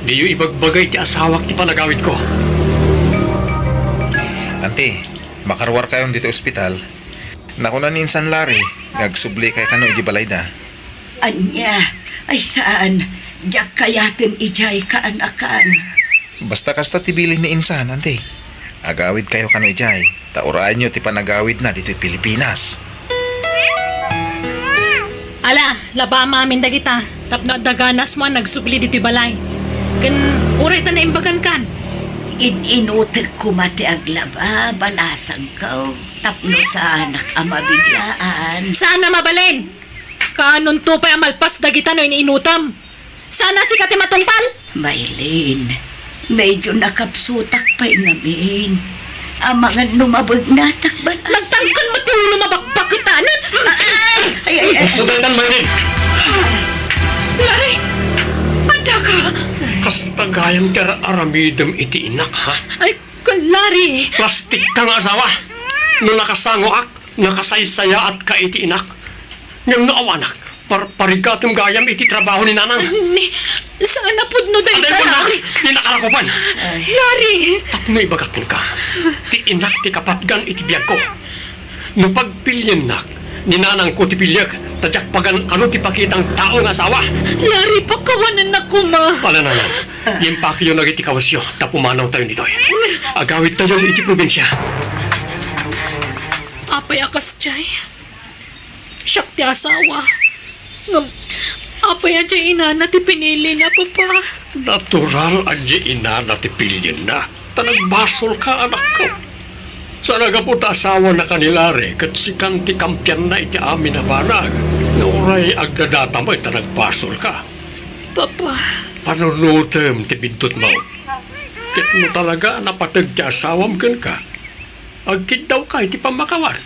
diyo ibagbaga iti asawak ti panagawidko. Anti, makaruarkayon ditoy ospital. Nakuna ni Insan Larry nga agsublikayo kano iti balayda. Ania? Ay saan, diak kayaten idiay kaanakan. Basta kasta ti bilin ni Insan, anti. Agawidkayo kano idiay, ta urayenyo ti panagawidna ditoy Pilipinas. Ala, labam amin dagita, tapno adda ganasmo a nagsubli ditoy balay. Ken uray ta naimbagankan. In-inutek koma ti aglaba, balasangko, tapno saanak a mabiglaan. Saan a mabalin? Kaanonto pay a malpas dagita no in-inutem? Saan a sika ti matungpal? Maylin, medyo nakapsutak pay ngamin. Amangan no mabegnatak, balas. Nagtangken met ti ulo mabakbaketanen. Ay, ay, ay. Gusto ba itan, Maylin? Larry! Adda ka! Kasta gayam ti ar-aramidem iti inak, ha? Ay, Larry! Plastik ka nga asawa! No nakasangoak, nakasaysayaatka iti inak. Ngem no awanak, parparigatem gayam iti trabaho ni Nanang. Ni, saan a pudno dayta, Larry. Di nakarakupan. Larry! Tapno ibagak kenka, ti inak ti kapatgan iti biagko. No pagpiliennak, ni Nanangko ti piliek, ta diak pagan-ano ti pakitang tao nga asawa. Larry, pakawanennak koma. Ala, Nanang, impakiyo dagiti kawesyo, ta pumanawtayon ditoy. Agawidtayon iti probinsia. Apay a kasdiay? Siak ti asawa. Ngem, apay a diay inana ti pinilina, Papa? Natural a diay inana ti pilienna. Ta nagbasolka, anakko. Sa nagapu ta asawanaka ni Larry, ket sikan ti kampianna iti amin a banag. Nga uray agdadata met ta nagbasolka. Papa. Panunotem ti biddutmo. Ket no talaga a napateg ti asawam kenka, agkiddawka iti pammakawan.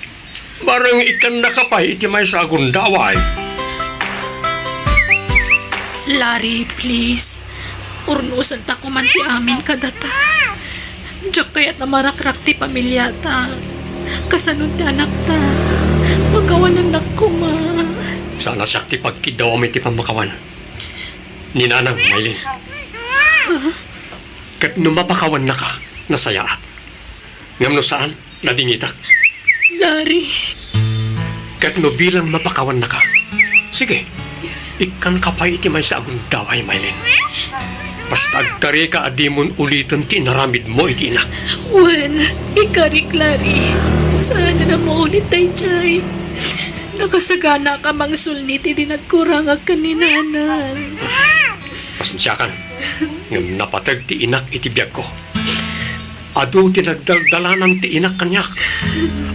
Bareng ikkannaka pay iti maysa a gundaway. Larry, please. Urnosenta koman ti amin kadata. Diak kayat a marakrak ti pamiliata. Kasano ti anakta? Pakawanennak koma. Saan a siak ti pagkiddawam iti pammakawan. Ni Nanang, Maylin. Ket no mapakawannaka, nasayaat. Ngem no saan, nadingitak. Larry. Ket no bilang mapakawannaka, sige, ikkanka pay iti maysa a gundaway, Maylin. Basta agkarika a dimon uliten ti inaramidmo iti inak. Wen, ikarik, Larry. Saan a maulit daydiay. Nakasaganaka mangsulni ti di nagkurangak ken ni Nanang. Pasensiakan, ngem napateg ti inak iti biagko. Adu ti nagdaldalanan ti inak kaniak.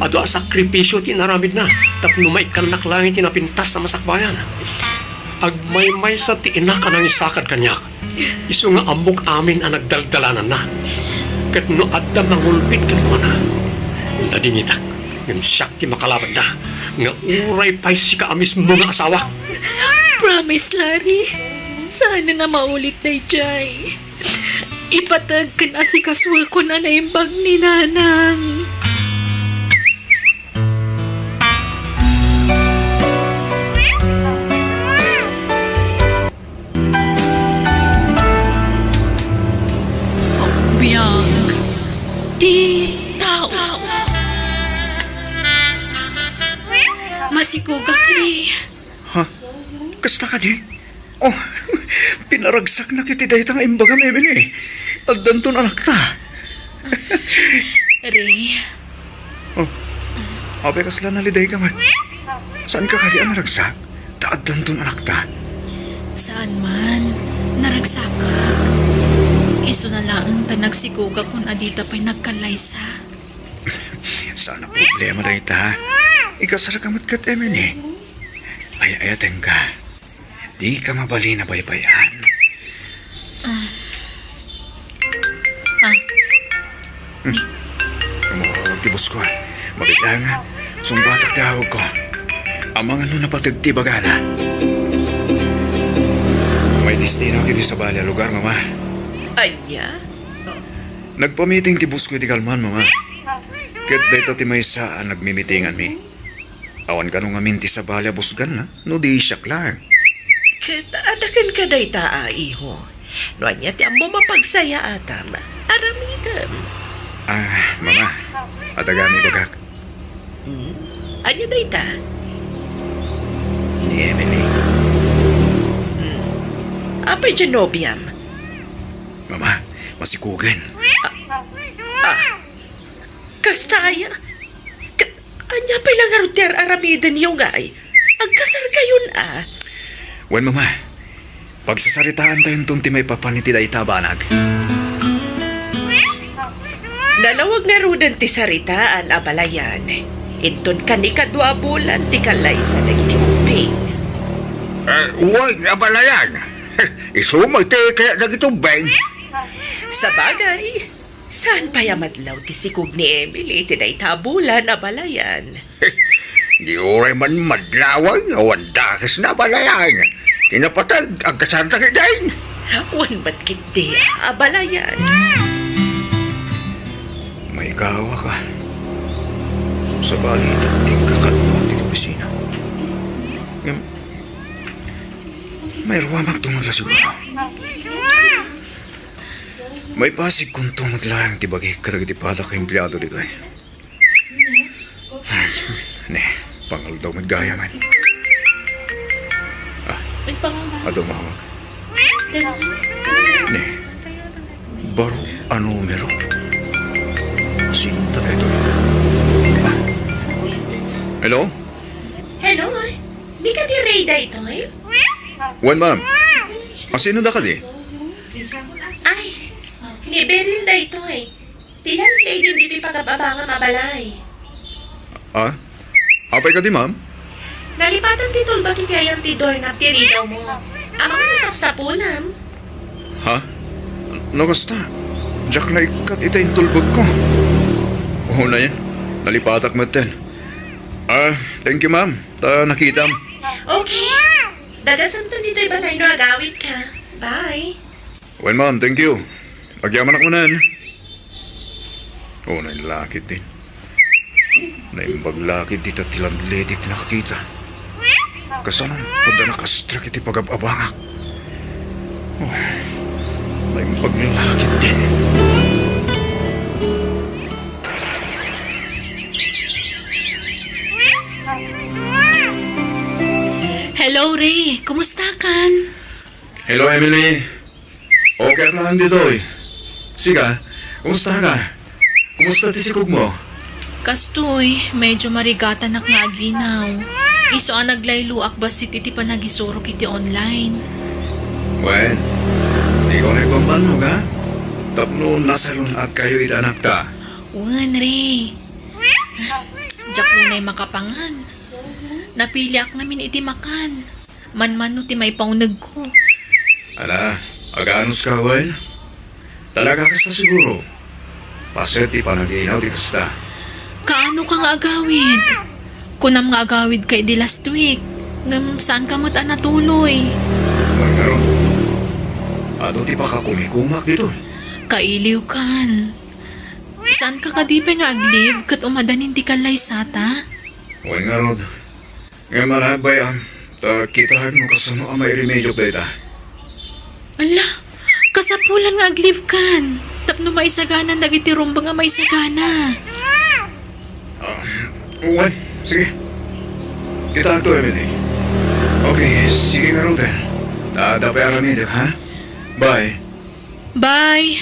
Adu a sakripisio ti inaramidna tapno maikkannak laeng ti napintas a masakbayan. Agmaymaysa ti inak a nangisakad kaniak. Isu nga ammok amin a nagdaldalananna. Ket no adda mangulbit kenkuana, nadingitak, ngem siak ti makalabanda, nga uray pay sika a mismo nga asawak. Promise, Larry. Saan a maulit daydiay. Ipateg ken asikasuakon a naimbag ni Nanang. Biag ti tao. Masikugak, Ray. Ha? Kasta kadi? Oh, pinaragsaknak iti dayta nga imbagam, Emily. Addanton anakta. Ray. Oh, apay kasla nalidayka met? Saanka kadi a naragsak? Ta addanton anakta. Saan man, naragsakak. Isuna laeng ta nagsikugakon a dita pay nagkallaysa. Saan a problema dayta. Ikasarka met ket Emily. Ay-ayatenka. Dika mabalin a baybay-an. Ah. Ah. Tumawag ti boss ko. Mabiit laeng nga, sungbatak ti awagko. Amangan no napateg ti ibagana. May destino iti sabali a lugar, Mama. Ania? Nagpamiting ti boss ko iti kalman, Mama. Ket dayta ti maysa a nagmimitinganmi. Awan kano ngamin ti sabali a busganna, no di siak laeng. Ket adda kenka dayta a, iho. No ania ti ammom a pagsayaatam, aramidem. Ah, Mama, adda gayam ibagak. Hmm? Ania dayta? Ni Emily. Hmm. Apay diay nobiam? Mama, masikugen. Ah, ah. Kasta aya? Ka-, ania pay la ngarud ti ar-aramidenyo ngay? Agkasarkayon a. Wen, Mama, pagsasaritaantayonton ti maipapan iti dayta a banag. Nalawag ngaruden ti saritaan, abalayan. Inton kanikadua a bulan ti kallaysa dagiti ubbing. Eh, wen, abalayan. Isu met ti kayat dagiti ubbing. Sabagay, saan pay a madlaw ti sikog ni Emily iti dayta a bulan, abalayan? Di uray man madlawan, awan dakesna, abalayan. Ti napateg, agkasarda ketdin. Wen met ketdi, abalayan. Maikaawa ka. Sabali, ita ti kakadua ti opisina. Ngem, mairuamak tumagla siguro. Maipasigkonto met laeng ti bagik kadagiti padak a empleado ditoy. Ne, pangaldaw met gayam. Ah, adu a mawag. Ne, baro a numero. Sino ta daytoy? Ah. Hello? Hello, ay. Di kadi Ray daytoy? Wen, ma'am. Asino da kadi? Ay, ni Beryl daytoy. Ti landlady ditoy pagab-abangam a balay. Ah? Apay kadi, ma'am? Nalipatan ti tulbak iti ayan ti doorknob ti ridaw mo. Amangan no sapsapulam. Ha? No kasta, diak naikkat ita intulbekko. Oo na yan. Nalipatak metten. Ah, thank you, ma'am. Ta nakitam. Okay. Dagasanton ditoy balay no agawidka. Bye. Well, ma'am, thank you. Agyamanak manen. Oh, nailakit din. Naimbag lakit dita ti landlady ti nakakita. Kasano, adda nakastrak iti pagab-abangak. Oh, naimbag lakit din. Hello, Ray. Kumusta kan? Hello, Emily. Okay ak laeng ditoy. Sika, kumusta ka? Kumusta ti sikog mo? Kastoy, medyo marigatanak nga aginaw. Isu a naglayloak bassit iti panagisurok iti online. Wen, dika unay bambannog, ha? Tapno nasalun-atkayo iti anakta. Wen, Ray. Diak unay makapangan. Napiliak ngamin iti makan. Manmano ti maipaunegko. Ala, aganoska wen? Talaga kasta siguro? Paset ti panaginaw ti kasta. Kaano ka nga agawid? Kunam nga agawid ka idi last week. Ngem saan ka met a natuloy. Wen ngarud, adu ti pakakumikumak ditoy? Kailiw kan. Saan ka kadi pay nga ag-leave ket umadanin ti kallaysata? Wen ngarud. Ngem ala, bay-am, ta kitaek no kasano a mairemediok dayta. Ala, kasapulan nga ag-leave kan. Tapno maisaganan dagiti rumbeng a maisagana. Ah, wen, sige. Kitaekto, Emily. Okay, sige ngaruden. Ta adda pay aramidek, ha? Bye. Bye.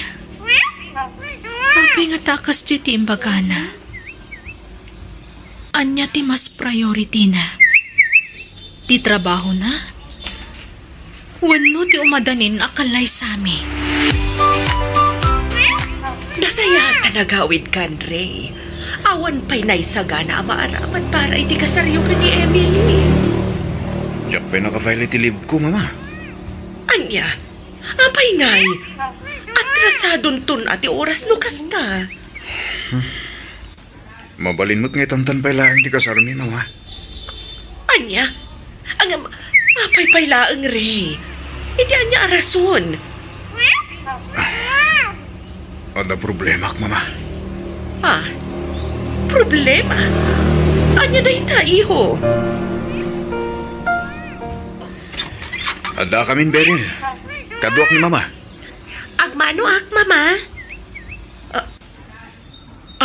Apay ngata a kasdiay ti imbagana? Ania ti mas priority-na? Ti trabahona? Wenno ti umadanin a kallaysami? Nasayaat ta nagawid kan, Ray. Awan pay naisagana a maaramat para iti kasaryo ken ni Emily. Diak pay naka-file iti leave ko, Mama. Ania? Apay ngay? Atrasadonton a ti oras no kasta. Mabalin met nga itantan pay laeng ti kasarmi, Mama. Ania? Ngem, apay pay laeng, Ray? Iti ania a rason? Adda problemak, Mama. Ah, problema? Ania dayta, iho? Addakamin, Beryl. Kaduak ni Mama. Agmanoak, Mama. Ah,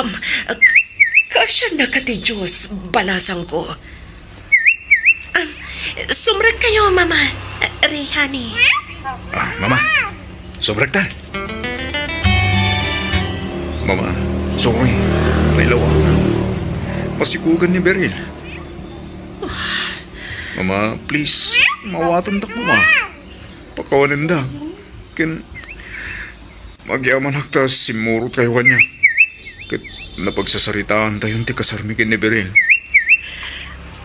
um, ah, kaasiannaka ti Diyos, balasangko. Um, sumrekkayo, Mama. Ah, Ray, honey. Ah, Mama. Sumrektan. Mama, sorry. Nailaw ako. Masikugan ni Beryl. Mama, please, mawatandak, Mama. Pakawanenda. Ken, agyamanak ta simmurotkayo kaniak. Ket napagsasaritaantayon ti kasarmi ken ni Beryl.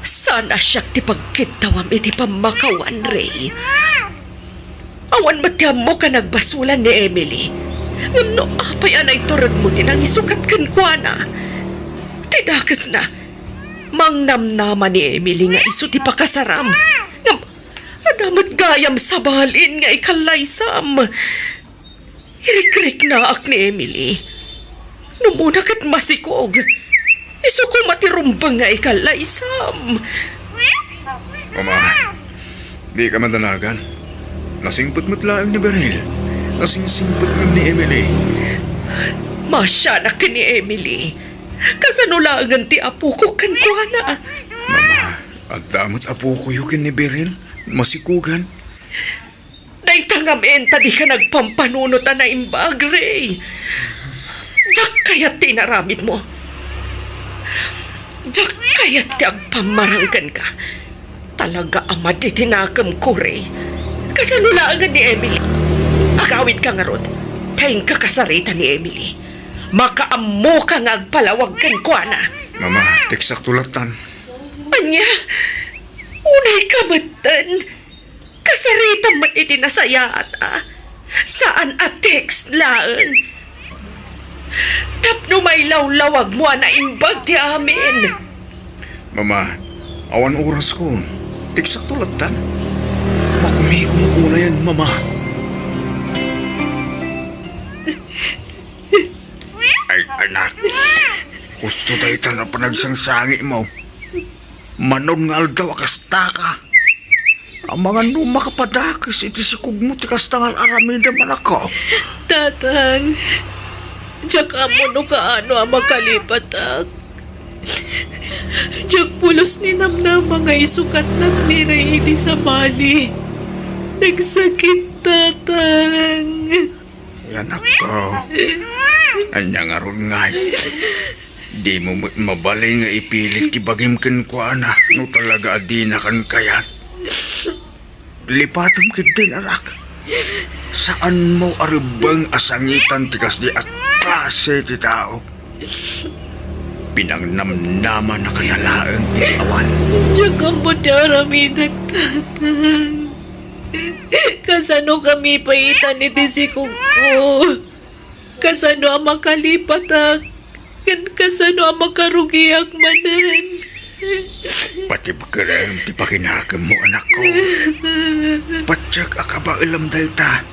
Saan a siak ti pagkittawam iti pammakawan, Ray. Awan met ti ammok a nagbasolan ni Emily. Ngem no apay a naituredmo ti nangisukat kenkuana? Ti dakesna, mangnamnama ni Emily nga isu ti pakasaram. Ngem, adda met gayam sabalin nga ikallaysam. Irikriknaak ni Emily. Numona ket masikog. Isu koma ti rumbeng nga ikallaysam. Mama, dika madanagan. Nasingpet met laeng ni Beryl. Nasingsingpet ngem ni Emily. Maasianak ken ni Emily. Kasano laengen ti apoko kenkuana? Mama, adda met apokoyo ken ni Beryl. Masikugan. Dayta ngamin ta dika nagpampanunot a naimbag, Ray. Diak kayat ti inaramidmo. Diak kayat ti agpammarang kenka. Talaga a madi ti nakemko, Ray. Kasano laengen ni Emily? Agawidka ngarud. Ta inka kasarita ni Emily. Makaammoka nga agpalawag kenkuana. Mama, teksakto lattan. Ania? Unayka metten. Kasaritam met iti nasayaat a saan a text laeng. Tapno mailawlawagmo a naimbag ti amin. Mama, awan orasko. Teksakto lattan. Makumikom unayen, Mama. Ay, anak. Husto dayta a panagsangsangitmo. Manon nga aldaw a kastaka. Amangan no makapadakes iti sikogmo ti kasta nga ar-aramidem, anakko. Tatang, diak ammo no kaano a makalipatak. Diak pulos ninamnama nga isukatnak ni Ray iti sabali. Nagsakit, Tatang. Ay, anakko. Ania ngarud ngay? Dimo met mabalin nga ipilit ti bagim kenkuana no talaga a dinakan kayat. Lipatem ketdin, anak. Saanmo a rebbeng a sangitan ti kasdi a klase ti tao. Pinangnamnamanakana laeng iti awan. Diak ammo ti aramidek, Tatang. Kasanokami pay itan iti sikogko? Kasano a makalipatak? Ken kasano a makarugiak manen? Patibkerem ti pakinakemmo, anakko. Patiek a kabaelam dayta.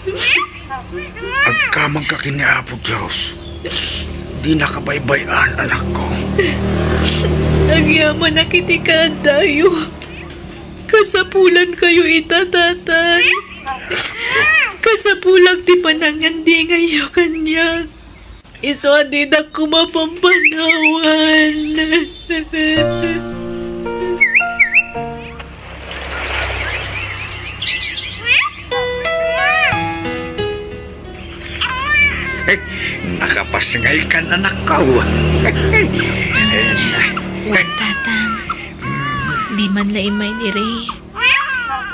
Agkamangka ken ni Apo Dios. Dinaka baybay-an, anakko. Agyamanak iti kaaddayo. Kasapulankayo ita, Tatang. Kasapulak ti panangandingayyo kaniak. Isu a didak koma pampanawan. Nakapasngaykan, anakko. Wen, Tatang, di man la immay ni Ray.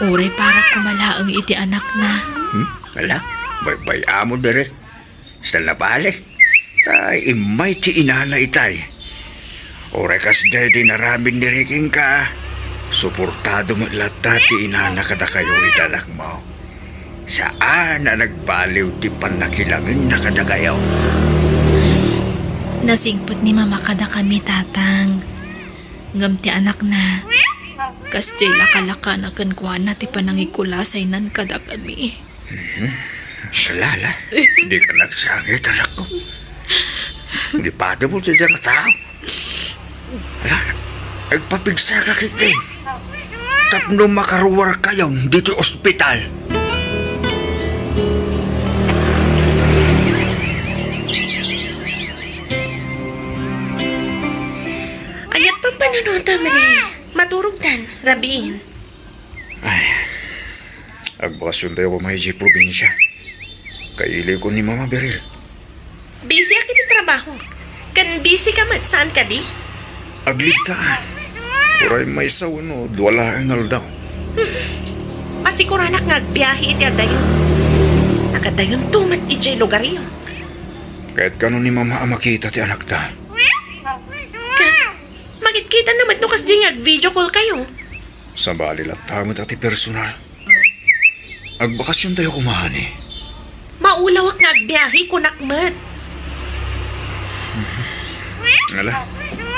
Uray parak koma laeng iti anakna. Hmm? Ala, baybay-am diri. Sa nabali. Ta immay ti inana itay. Uray kasdiay ti inaramid ni Ray kenka, Suportado met latta ti inana kadakayo iti anakmo. Saan a nagbaliw ti pannakilangenna kadakayo. Nasingpet ni Mama kadakami, Tatang. Ngem ti anakna, kasdiay lakalakana kenkuana ti panangikulasaynan kadakami. Mhm. Ala, ala, dika nagsangit, anakko. Di pati mo ti dayta nga tao. Ala, agpapigsaka ketdi tapno makaruarkayon ditoy ospital. Aniat pampanunotam, Re? Maturogtan, rabiin. Ay, agbakasiontayo koma idiay probinsia. Kailiwko ni Mama, Beryl. Busy ak iti trabaho. Ken busy ka met, saan kadi? Aglibta. Uray maysa wenno dua laeng nga aldaw. Masikuranak nga agbiahe iti adayo. Agadayonto met idiay lugaryo. Ket kano ni Mama a makita ti anakta? Ket, makitkita na met no kasdi nga ag-video call kayo. Sabali latta met a ti personal. Agbakasiontayo koma, honey. Maulawak nga agbiahe, kunak met. Ala,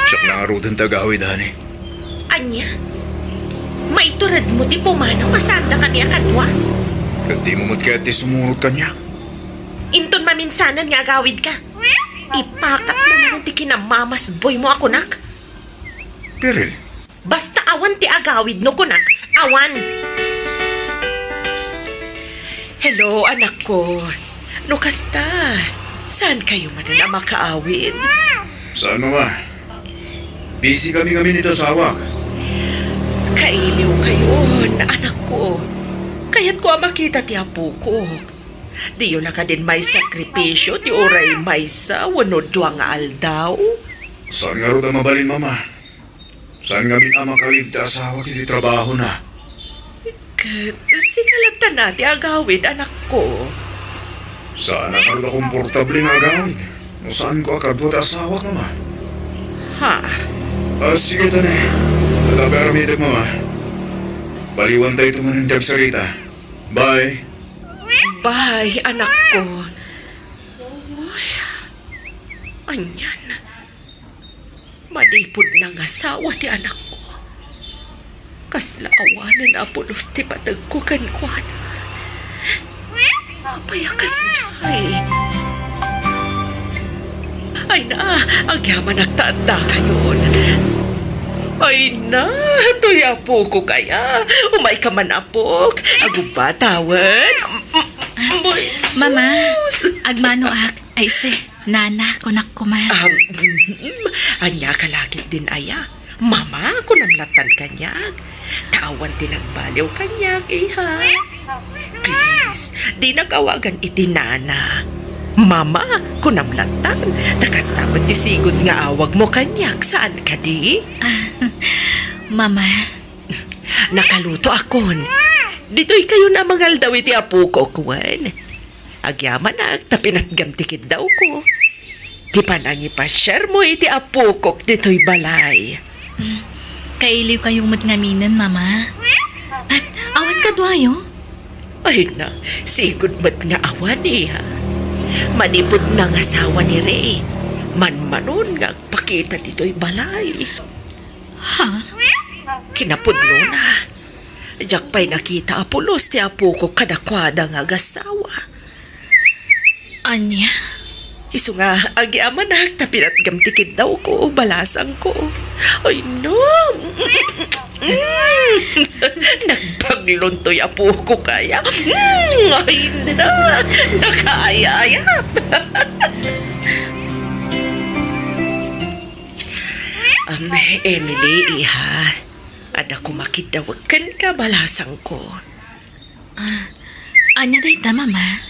siak la ngaruden ti agawid, honey. Ania? Maituredmo ti pumanaw a saandakami a kadua? Ket dimo met kayat ti sumurot kaniak? Inton maminsanan nga agawidka, ipakatmo manen ti kinamamasboymo a kunak. Beryl, Basta awan ti agawid no kunak, awan. Hello, anakko. No kasta, saan kayo manen a makaawid? Saan, Mama? Busy kami ngamin iti asawak. Kailiw kayon, anakko. Kayatko a makita ti apokok. Diyo la kadin maisakripisio ti uray maysa wenno dua nga aldaw? Saan ngarud a mabalin, Mama? Saan ngamin a makaliw ti asawak iti trabahona? Ket sika latta ti agawid, anakko. Saan a ngarud a komportable nga agawid no saanko a kadua ti asawak, Mama. Ha? Ah, sige, tani. Adda pay aramidek, Mama. Baliwantayto manen ti agsarita. Bye. Bye, anakko. Uy, anian. Manipud nangasawa ti anakko, kasla awanen a pulos ti pategko kenkuana. Apay a kasdiay? Ay na, agyamanak ta addakayon. Ay na, toy apokok aya. Umayka man, apok. Agubba, tawen. Mama, agmanoak. Ay, este, nana, kunak koma. Um, mhm. Ania ka la ketdin aya? Mama, kunam lattan kaniak. Ta awan ti nagbaliw kaniak, iha. Please, dinak awagan iti nana. Mama, kunam lattan. Ta kasta met ti sigud nga awagmo kaniak, saan kadi? Mama. Nakalutoakon. Ditoy kayon a mangaldaw iti apokok, wen. Agyamanak ta pinatgam ti kiddawko. Ti panangipasiarmo iti apokok ditoy balay. Kailiw kayo met ngaminen, Mama. Ah, awan kaduayo? Ay na, sigud met nga awan, iha. Manipud nangasawa ni Ray, manmanon nga agpakita ditoy balay. Ha? Kinapudnona, diak pay nakita a pulos ti apokok kadakuada nga agasawa. Ania? Isu nga, agyamanak ta pinatgam ti kiddawko, balasangko. Ay, no. Mm. Nagbaglon toy apokok aya. Mm, ay, na. Nakaayayat. Um, Emily, iha. Adda koma kiddawek kenka, balasangko. Ah, ania dayta, Mama?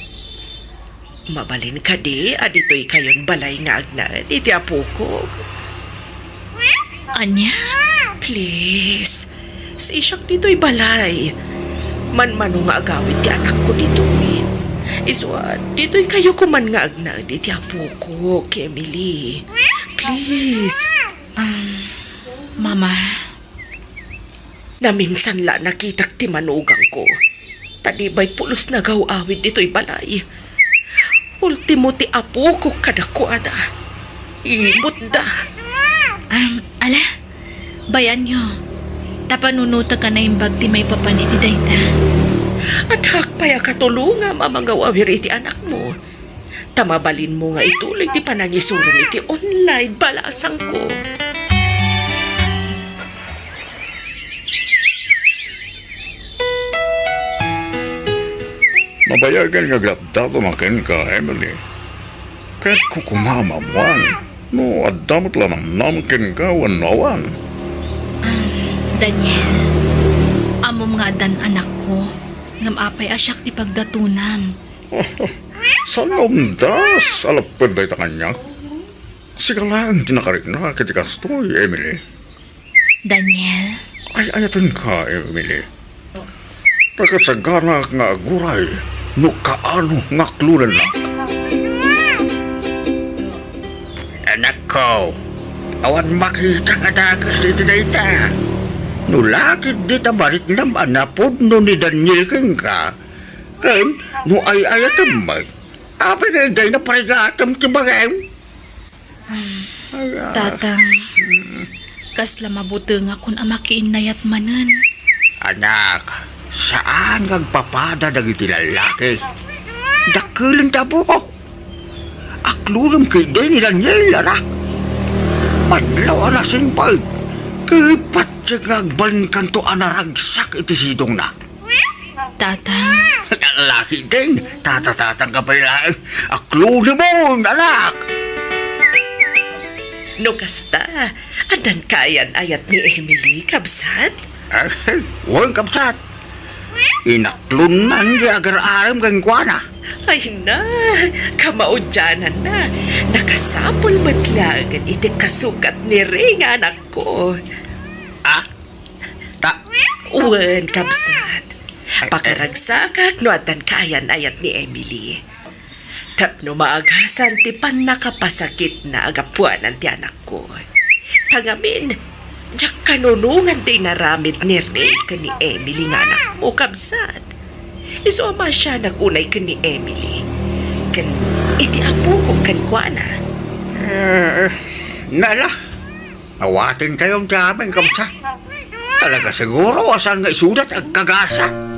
Mabalin kadi a ditoy kayon balay nga agnaed iti apokok? Ania? Please, sisiak ditoy balay. Manmano nga agawid ti anakko ditoy. Isu a, ditoy kayo koman nga agnaed iti apokok, Emily. Please. Um, Mama. Naminsan la nakitak ti manugangko. Ta di bay pulos nagaw-awid ditoy balay. Ultimo ti apokok kadakuada. Imutda. Am, ala, bayanyo. Ta panunotek a naimbag ti maipapan iti dayta. Addak pay a katulongam a mangaw-awir iti anakmo. Ta mabalinmo nga ituloy ti panangisurom iti online balasangko. Nabayagen nga agdatdaton a kenka, Emily. Ket kukumam a ammoan no adda met la namnam kenka wenno awan. Ah, Daniel, ammom nga addan anakko, ngem apay a siak ti pagdatonam? Saan nga umdas a lapped dayta kaniak? Sika laeng ti nakariknak iti kastoy, Emily. Daniel? Ay-ayatenka, Emily. Nakasaganak nga aguray no kaano nga aklonennak. Anakko, awan makita nga dakes iti dayta. No la ketdi ta mariknam a napudno ni Daniel kenka, ken no ay-ayatem met, apay nga dayta parigatem ti bagim? Ay, ah. Tatang, kasla mabutengakon a makiinnayat manen. Anak, saan nga agpapada dagiti lallaki. Dakkelem ti apok. Aklonem ketdi ni Daniel, anak. Madlaw a nasingpet, ket patiek nga agbalinkanto a naragsak iti sidongna. Tatang. Laki din. Tatatatang ka pay laeng. Aklonemo, anak! No kasta, addan kaayan-ayat ni Emily, kabsat? Ay, wen, kabsat. Inaklon man di agar-arem kenkuana. Ay na, kamaudiananna. Nakasapul met laengen iti kasukat ni Ray nga anakko. Ah? Ta- Wen, kabsat. Pakaragsakak no addan kaayan-ayat ni Emily. Tapno maagasan ti pannakapasakitna a gapuanan ti anakko. Ta ngamin, diak kanunongan ti inaramid ni Ray ken ni Emily nga anakmo, kabsat. Isu a maasianak unay ken ni Emily. Ken iti apokok kenkuana. Eh, nala. Awaten tayo ti amin, kabsat. Talaga siguro, saan nga isuda ti agkagasa?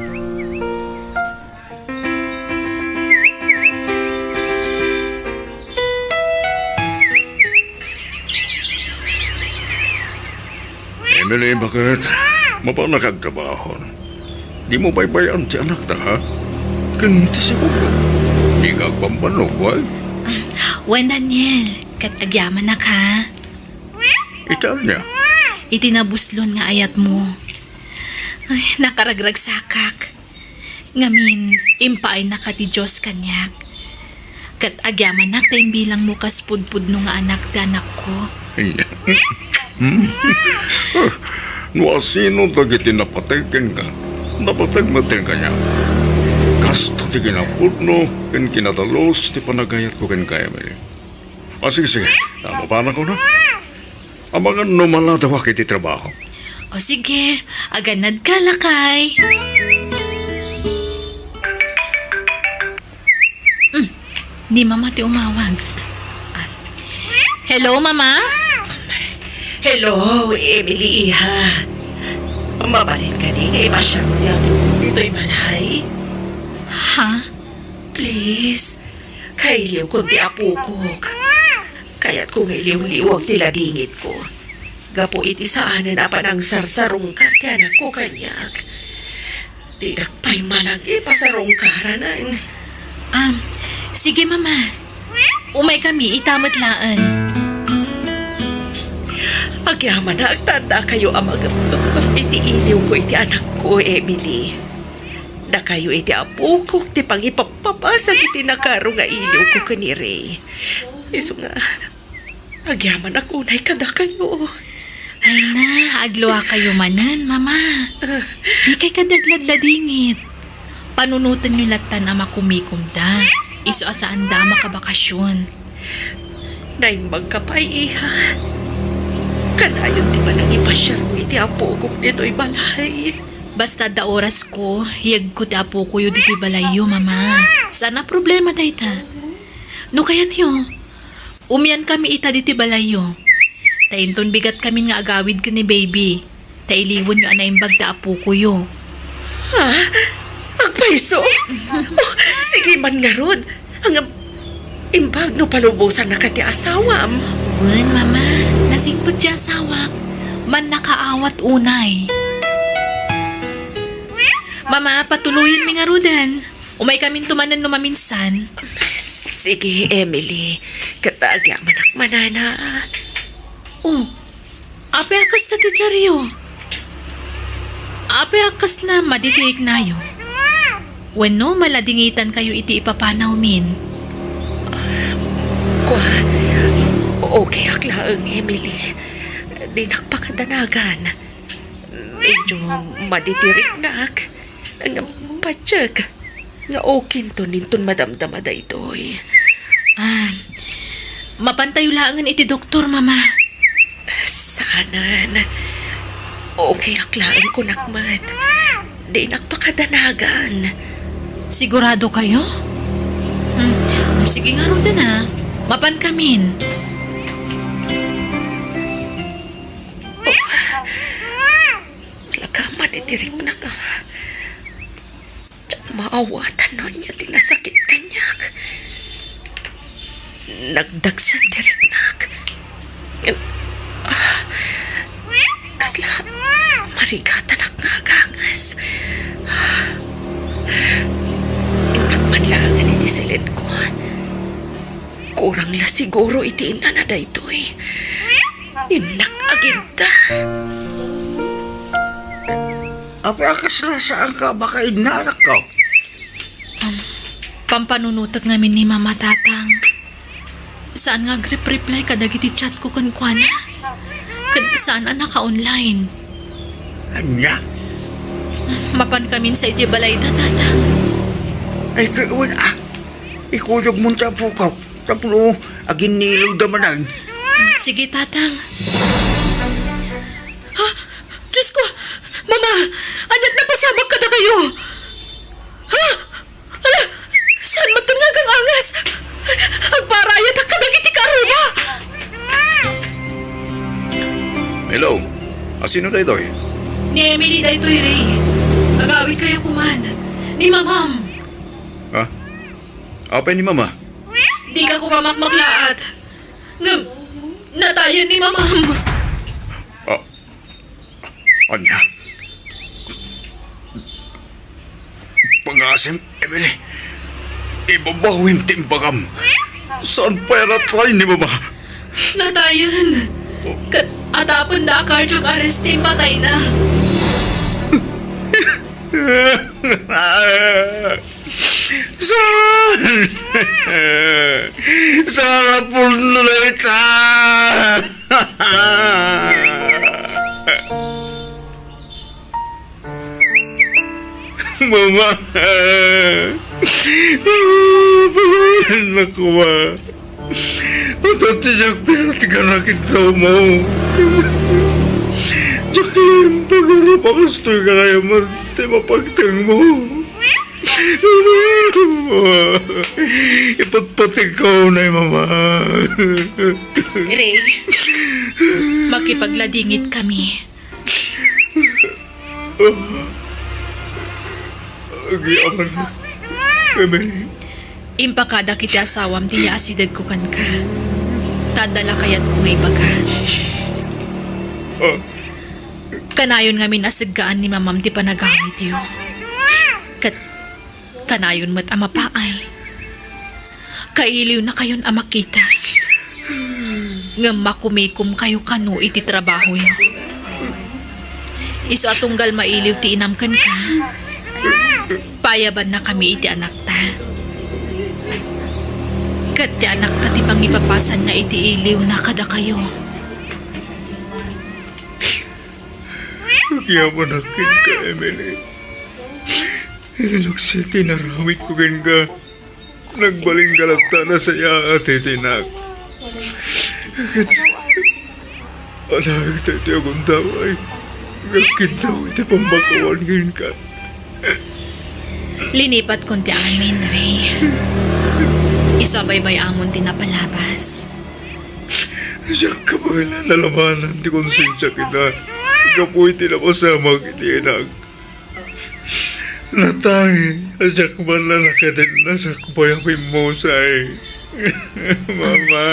Emily, baket? Mapanak agtrabaho. Dimo baybay-an ti anakta, ha? Ken ti siguro, dika agbambannog, wen? Wen, Daniel, ket agyamanak, ha? Iti ania? Iti nabuslon nga ayatmo. Ay, nakaragragsakak. Ngamin, impaaynaka ti Dios kaniak. Ket agyamanak ta imbilangmo kas pudpudno nga anak ti anakko. Hmm? No asino dagiti napateg kenka, napateg met kaniak. Kasta ti kinapudno ken kinadalus ti panagayatko kenka, Emily. O, sige, sige. Mapanakon, ha? Amangan no maladawak iti trabaho. O, sige. Aganadka, lakay. Mm, ni Mama ti umawag. Ah. Hello, Mama? Hello, Emily, iha. Mabalin kadi nga ipasiarmo ti apokok ditoy balay? Ha? Please, kailiwkon ti apokok. Kayatko nga iliwliwag ti ladingitko. Gapu iti saanen a panangsarsarungkar ti anakko kaniak. Dinak pay malag ipasarungkaranan. Am, sige, Mama. Umaykami ita met laeng. Agyamanak ta addakayo a magepgep iti iliwko iti anakko, Emily. Dakayo iti apokok ti pangipapabasag iti nakaro nga iliwko ken ni Ray. Isu nga, agyamanak unay kadakayo. Ay na, agluakayo manen, Mama. Ah. Dikay kadi agladladingit. Panunotenyo lattan a makumikomda. Isu a saanda a makabakasyon. Naimbagka pay, iha. Kanayon ti panangipasiarmo iti apokok ditoy balay. Basta adda orasko, yegko ti apokoyo ditoy balayyo, Mama. Saan a problema dayta. No kayatyo, umiankami ita ditoy balayyo. Ta inton bigatkamin nga agawid ken ni Baby, ta iliwenyo a naimbag ti apokoyo. Ha? Agpayso? Oh, sige man ngarud. Ngem, imbag no palubosannaka ti asawam. Wen, Mama. Nasingpet ti asawak. Mannakaawat unay. Mama, patuloyenmi ngaruden. Umaykaminto manen no maminsan. Sige, Emily. Ket agyamanak manana. Oh, apay a kasta ti diaryo? Apay a kasla madi ti riknayo? Wenno maladingitankayo iti ipapanawmin? Kua, okayak laeng, Emily. Dinak pakadanagan. Medyo madi ti riknak. Ngem patiek nga okinton inton madamdama daytoy. Ah, mapantayo laengen iti doktor, Mama. Saanen. Okayak laeng kunak met. Dinak pakadanagan. Sigurado kayo? Hmm, sige ngaruden a. Mapankamin. Oh, talaga man iti riknak a. Diak maawatan no ania ti nasakit kaniak. Nagdagsen ti riknak. Ah, kasla marigatanak nga agangas. Innak man laengen iti silenko. Kurang la siguro iti innana daytoy. Innak agidda. Apay a kasla saanka a makainna, anakko? Um, pampanunotek ngamin ni Mama, Tatang. Saan nga agrep-reply kadagiti chatko kenkuana. Ken saan a naka-online. Ania? Mapankamin sa idiay balayda, Tatang. Ay, kawan, ah. Ikuyogmon ti apokak tapno aginniludda manen. Sige, Tatang. Ha? Diyos ko! Mama! Ania't napasamak kadakayo? Ha? Ala! Saan met nga agang-angas? Agparayatak kadagiti karruma! Hello? A, sino daytoy? Ni Emily daytoy, Ray. Agawidkayo koman. Ni Mamam. Ha? Apay ni Mama? Dika koma makmaklaat. Ngem, natayen ni Mamam. Ah, ania? Pangasim, Emily. Ibabawim ti imbagam. Saan pay a natay ni Mama? Natayen. Ket adda pay a cardiac arrest ti patayna. Saan? Saan a pudno dayta? Mama! Mama, pagawidnak koma. Adda ti diak pinatgan a kidawmo. Diak laeng pagarup a kastoy gayam ti mapagtengmo. Ipatpategko unay, Mama. Ray, makipagladingit kami. Agyamanak, Emily. Impakadak iti asawam ti yaasidegko kenka. Ta adda la kayatko nga ibaga. Ah. Kanayon ngamin a seggaan ni Mamam ti panagawidyo. Ket kanayon met a mapaay. Kailiwnakayon a makita. Ngem makumikomkayo kano iti trabahoyo. Isu a tunggal mailiw ti inam kenka, paayabannakami iti anakta. Ket ti anakta ti pangipapasanna iti iliwna kadakayo. Agyamanak kenka, Emily. Iti nagsiti naramidko kenka, nagbalin ka latta a nasayaat iti inak. Ket Anak, daytoy a gundaway. Nagkiddaw iti pammakawan kenka. Linipatkon ti amin, Ray. Isu a baybay-amon ti napalabas. Diak kabaelan a labanan ti konsensiak ita gapu iti napasamak iti inak. Natay, diak man la nakadenna sakbay a pimmusay. Mama.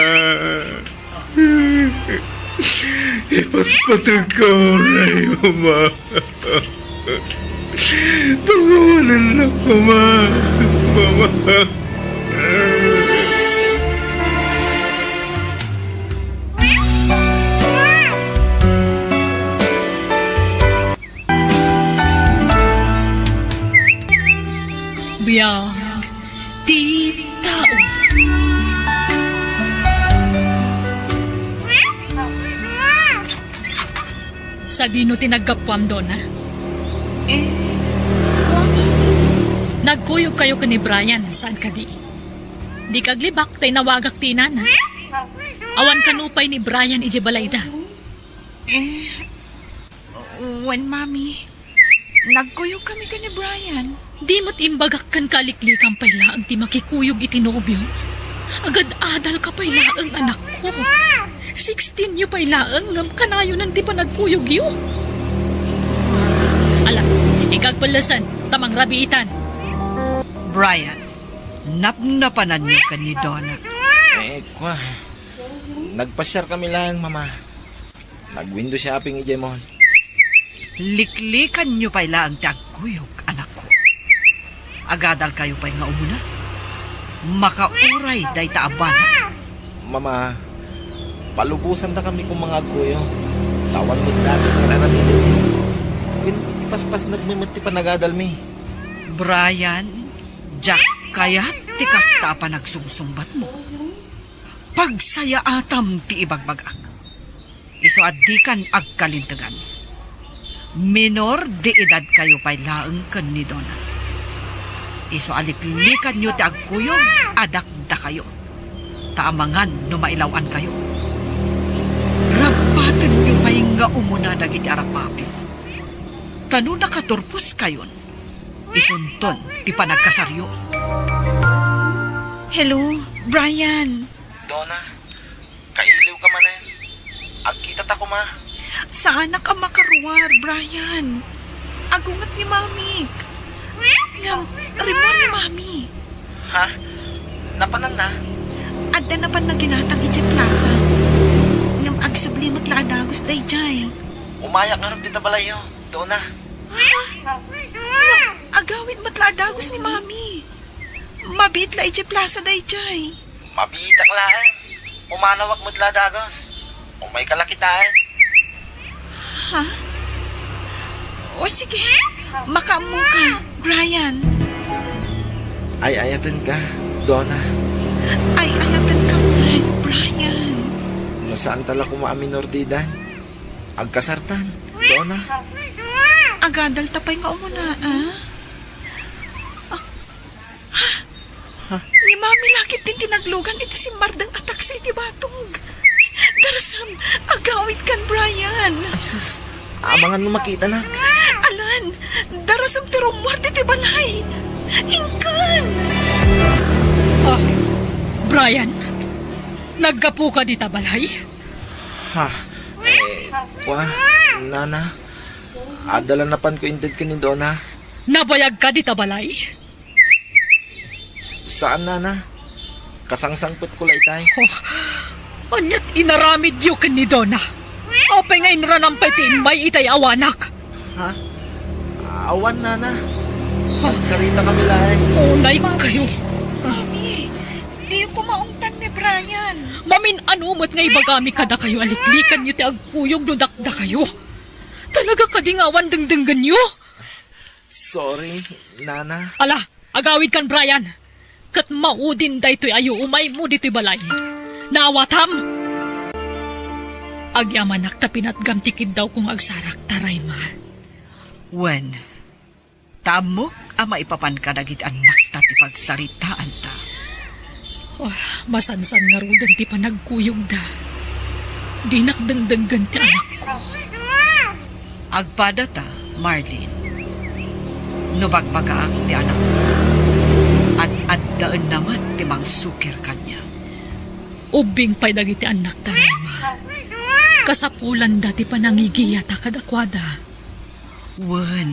Ipatpateg ka unay, Mama. Pangawanennak, Mama. Mama. Biag ti tao. Sadino ti naggapuam, Donna? Eh, kuan. Nagkuyog kayo ken ni Brian, saan kadi? Di ka aglibak ta inawagak ti inana. Awan kano pay ni Brian idiay balayda. Eh, wen, Mami. Nagkuyog kami ken ni Brian. Di met imbagak kenka a liklikam pay laeng ti makikuyog iti nobio? Agad-adal ka pay laeng, anakko. Sixteen yo pay laeng ngem kanayonan ti panagkuyogyo. Ala, ikagpellesen ta mangrabiitan. Brian, napnapananyo ken ni Donna? Eh, kua. Nagpasiar kami laeng, Mama. Nag-window shopping idiay mall. Liklikanyo pay laeng ti agkuyog, anakko. Agadalkayo pay nga umuna. Makauray dayta a bana. Mama, palubosandakami koma nga agkuyog. Ta awan met dagus nga aramidem. Ken ipaspasnekmi met ti panagadalmi. Brian, diak kayat ti kasta a panagsumsungbatmo. Pagsayaatam ti ibagbagak. Isu a dikan agkalintegan. Minor de edadkayo pay laeng ken ni Donna. Isu a liklikanyo ti agkuyog a dakdakayo. Ta amangan no mailaw-ankayo. Ragbatenyo pay nga umuna dagiti arapapio. Ta no nakaturposkayon, isunton ti panagkasaryo. Hello, Brian. Donna, kailiw ka manen. Agkitata koma. Saanak a makaruar, Brian. Agunget ni Mamik. Ngem, rimmuar ni Mami. Ha? Napananna? Adda napanna ginatang idiay plaza. Ngem agsubli met la a dagus daydiay. Umayak ngarud dita balayyo, Donna. Ha? Ngem agawid met la a dagus ni Mami. Mabiit la idiay plaza daydiay. Mabiitak laeng. Pumanawak met la a dagus. Umayka la kitaen. Ha? O sige, makaammoka, Brian. Ay-ayatenka, Donna. Ay-ayatenka met, Brian. No saanta la koma a minor de edad, agkasartan, Donna. Agadalta pay nga umuna, a? Ah. Ha? Ha? Ni Mami la ketdin ti naglugan iti simmardeng a taksi iti batog. Darasem, agawidkan, Brian. Ay, sus. Amangan no makitanak. Alan, darasem ti rummuar ditoy balay. Inkan! Ah, Brian, naggapuka dita balay? Ha? Eh, kua, Nana. Adda la napanko inted ken ni Donna. Nabayagka dita balay? Saan, Nana. Kasangsangpetko la itay. Oh, aniat inaramidyo ken ni Donna? Apay nga inranam pay ti immay itay awanak? Ha? Awan, Nana. Nagsarita kami laeng. Unay kayo. Mami, diyo koma ungtan ni Brian. Mamin-ano met nga ibagami kadakayo a liklikanyo ti agkuyog no dakdakayo? Talaga kadi nga awan dengdenggenyo? Sorry, Nana. Ala, agawidkan, Brian. Ket maudin daytoy a yuumaymo ditoy balay. Naawatam? Agyamanak ta pinatgam ti kiddawko nga agsarakta, Rayma. Wen, ta ammok a maipapan kadagiti annakta ti pagsaritaanta. Oh, masansan ngaruden ti panagkuyogda. Dinak dengdenggen ti anakko. Agpadata, Marlene. No bagbagaak ti anakko, ad-addaenna met ti mangsukir kaniak. Ubbing pay dagiti annakta, Rayma. Kasapulanda ti panangigiyata kadakuada. Wen,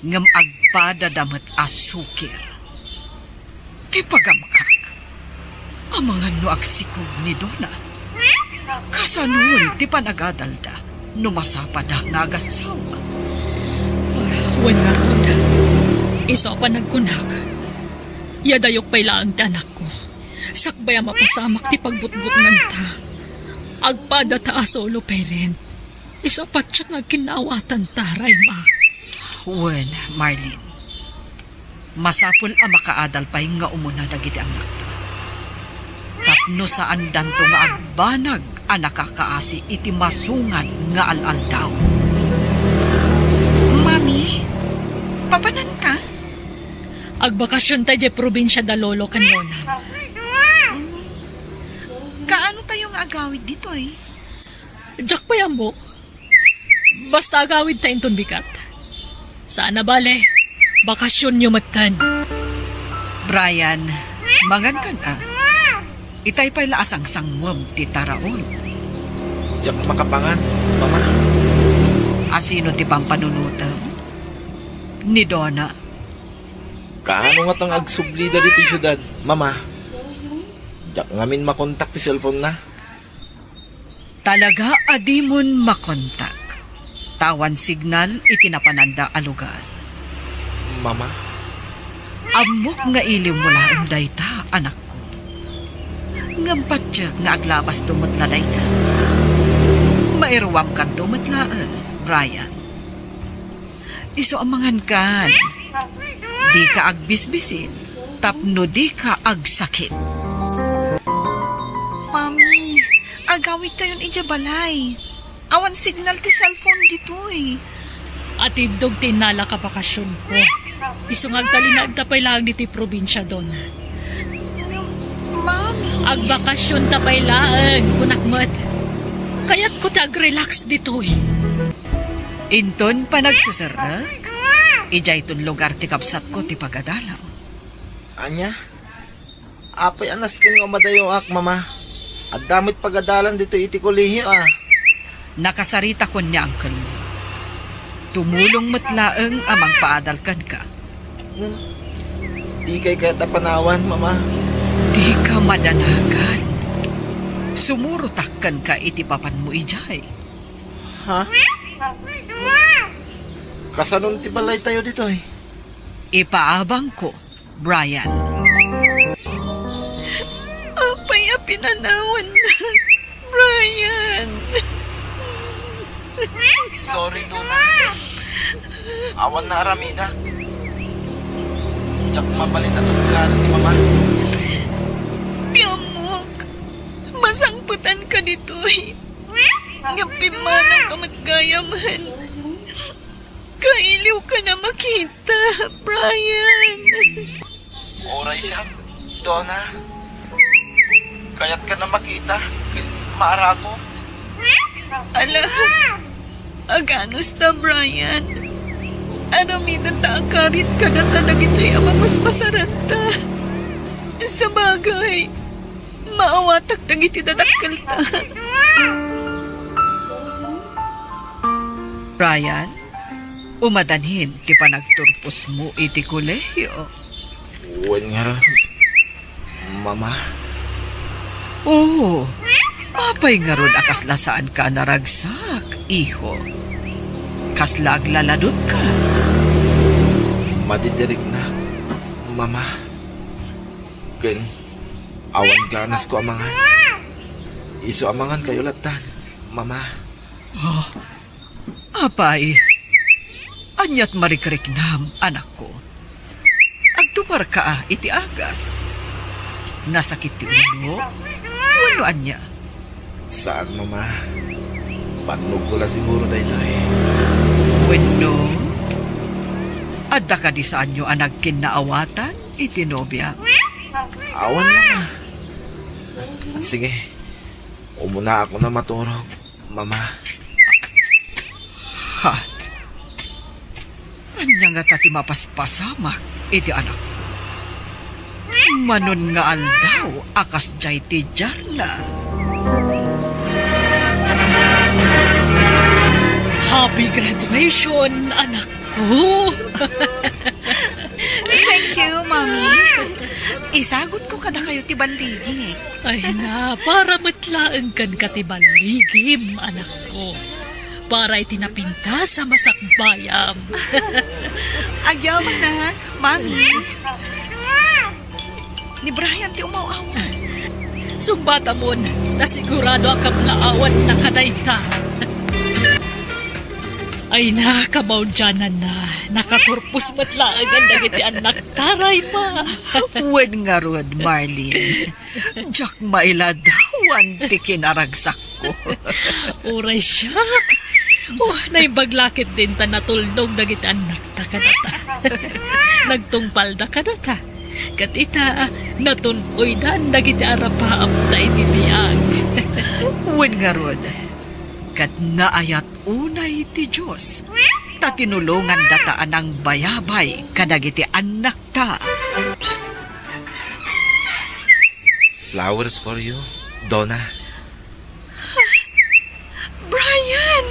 ngem agpadada met a sukir. Ti pagamkak, amangan no agsikog ni Dona. Kasanon ti panagadalda no masapada nga agassawa? Ah, wen ngarud, isu a panagkunak, yadayok pay laeng ti anakko. Sakbay a mapasamak ti pagbutbutnganta, agpadata a solo parent. Isu a patiek nga agkinnaawatanta, Rayma. Wen, Marlene. Masapul a makaadal pay nga umuna dagiti annakta. Tapno saandanto nga agbanag a nakakaasi iti masungad nga al-aldaw. Mami, papananta? Agbakasionta idiay probinsia da Lolo ken Lola. Kaano tayo nga agawid ditoy? Diak pay ammo. Basta agawidta inton bigat. Saan a bale, bakasionyo metten. Brian, mangankan a. Itay pay la a sangsangwem ti taraon. Diak makapangan, Mama. Asino ti pampanunotem? Ni Dona. Kaano ngata nga agsublida ditoy siudad, Mama? Diak ngamin makontak ti cellphone na. Talaga a dimon makontak. Ta awan signal iti napananda a lugar. Mama? Ammok nga iliwmo laeng dayta, anakko. Ngem patiek nga aglabasto met la dayta. Mairuamkanto met laeng, Brian. Isu a mangankan. Dika agbisbisin tapno dika agsakit. Mami, agawidtayon idiay balay. Awan signal ti cellphone ditoy. Atiddog ti innalak a bakasionko. Isu nga agtalinaedta pay laeng ditoy probinsia, Dona. Mami. Agbakasionta pay laeng, kunak met. Kayatko ti agrelax ditoy. Inton panagseserrek, idiayton lugar ti kabsatko ti pagadalam. Ania? Apay a nasken nga umadayoak, Mama? Adda met pagadalan ditoy iti kolehio, a. Nakasaritakon ni unclemo. Tumulong met laeng a mangpaadal kenka. Hmm. Dikay kayat a panawan, Mama. Dika madanagan. Sumurotak kenka iti papanmo idiay. Ha? Kasanon ti balaytayo ditoy? Ipaabangko, Brian. Apay a pinanawannak, Brian? Sorry, Dona. Awan naaramidak. Diak mabalin a tutugaran ni Mama. Ti ammok, masangpetanka ditoy. Ngem pimmanawka met gayamen. Kailiwkan a makita, Brian. Uray siak, Dona. Kayatkan a makita ken maarako. Ala, aganusta, Brian. Aramidenta a karit kadata dagitoy a mapaspasaranka. Sabagay, maawatak dagiti dadakkelta. Brian, umadanhin ti panagturposmo iti kolehio? Wen ngarud, Mama. Oo, apay ngarud a kasla saanka a naragsak, iho? Kasla aglaladutka? Madidiriknak, Mama. Ken awan ganasko a mangan. Isu a mangankayo lattan, Mama. Oh, apay, aniat marikriknam, anakko? Agtuparka a iti agas? Nasakit ti ulo? Wenno ania? Saan, Mama. Bannogko la siguro daytoy. Wenno, adda kadi saanyo a nagkinnaawatan iti nobia? Awan, Mama. Sige. Umunaakon a maturog, Mama. Ha? Ania ngata ti mapaspasamak iti anakko? Manon nga aldaw a kasdiay ti diarna. Happy graduation, anakko! Thank you, Mommy. Isagutko kadakayo ti balligi. Ay na, para met laeng kenka ti balligim, anakko. Para iti napintas a masakbayam. Agyamanak, Mommy. Ni Brian ti umaw-awan. Sungbatamon, nasigurado a kablaawanna kadayta. Ay na, kamaudiananna, nakaturpos met laengen dagiti annakta, Rayma. Wen ngarud, Marlene. Diak mailadawan ti kinaragsakko. Uray siak. Oh, naimbag la ketdin ta natulnog dagiti annakta kadata. Nagtungpalda kadata. Ket ita, natun-oydan dagiti arapaapda iti biag. Wen ngarud, ket naayat unay ti Dios, ta tinulongandata a nangbayabay kadagiti annakta. Flowers for you, Donna. Brian!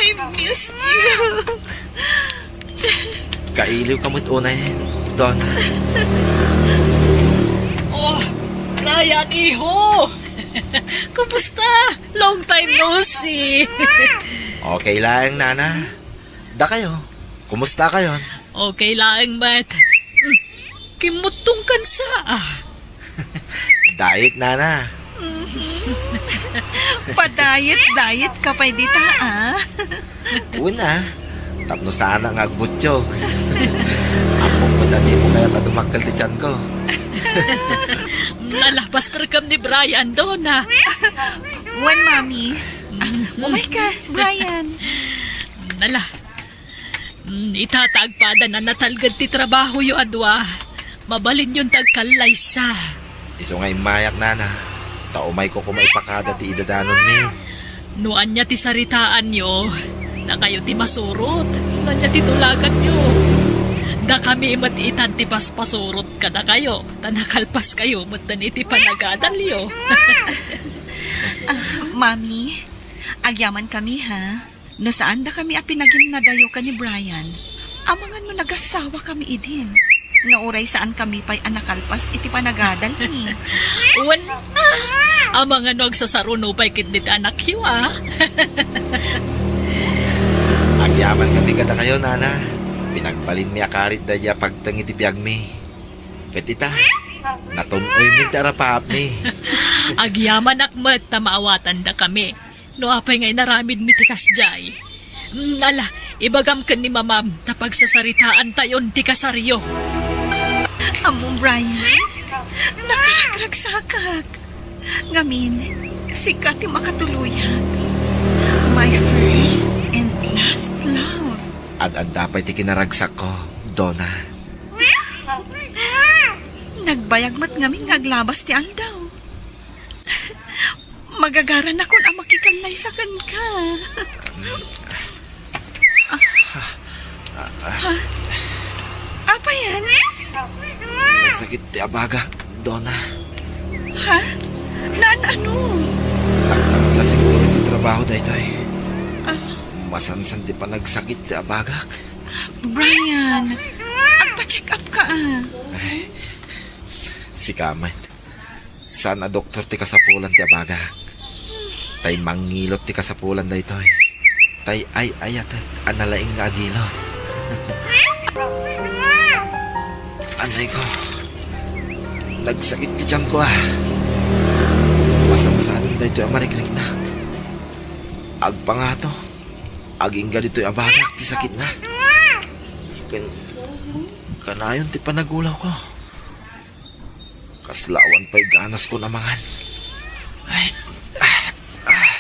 I missed you! Kailiwka met unay, Donna. Oh, Brian, iho! Kumusta? Long time no see. Okay laeng, Nana. Dakayo, kumusta kayon? Okay laeng met. Hmm, kimmuttongkan sa, ah. Diet, Nana. Mhm. Pa-diet-diet ka pay dita, ah. Una, tapno saanak nga agbutiog. Ammok met a dimo kayat a dumakkel ti tianko. Nalabas rekem ni Brian, Donna. Wen, Mami. Ah, umayka, Brian. Nala. Mm, ita ta agpadan a natalged ti trabahoyo a dua. Mabalinyon ti agkallaysa. Isu nga immayak, Nana, ta umayko koma ipakada ti idadanonmi. No ania ti saritaanyo, dakayo ti masurot. No ania ti tulaganyo, dakami met itan ti paspasurot kadakayo, ta nakalpaskayo metten iti panagadalyo. Ah, Mami, agyamankami, ha? No saandakami a pinaginnadayo ken ni Brian, amangan no nagasawakami idin, nga uray saankami pay a nakalpas iti panagadalmi. Wen, ah, amangan no agsasaruno pay ketdi ti anakyo, ah. Agyamankami kadakayo, Nana. Pinagbalinmi a karit daydi a pagteng iti biagmi. Ket ita, natun-oymi ti arapaapmi. Agyamanak met ta maawatandakami. No apay nga inaramidmi ti kasdiay? Mm, ala, ibagam ken ni Mamam ta pagsasaritaantayon ti kasaryo. Ammom, Brian, nakaragragsakak. Ngamin, sika ti makatuloyak. My first and last love. Ad-adda pay ti kinaragsakko, Donna. Nagbayag met ngamin nga aglabas ti aldaw. Magagaranakon a makikallaysa kenka. Ha? Apay yan? Nasakit ti abagak, Donna. Ha? Naan ano? Agtalagna siguro ti trabaho daytoy. Ah. Masansan ti panagsakit ti abagak. Brian, agpa-check up ka, ah. Ay, sika met. Saan a doktor ti kasapulan ti abagak. Tay mangilot ti kasapulan daytoy. Tay ay-ayatek a nalaing nga agilot. Anay ko. Nagsakit ti tianko, ah. Masansanen daytoy a marikriknak. Agpangato. Agingga ditoy abagak ti sakitna. Ken, kanayon ti panagulawko. Kasla awan pay ganaskon a mangan. Ay, ah, ah.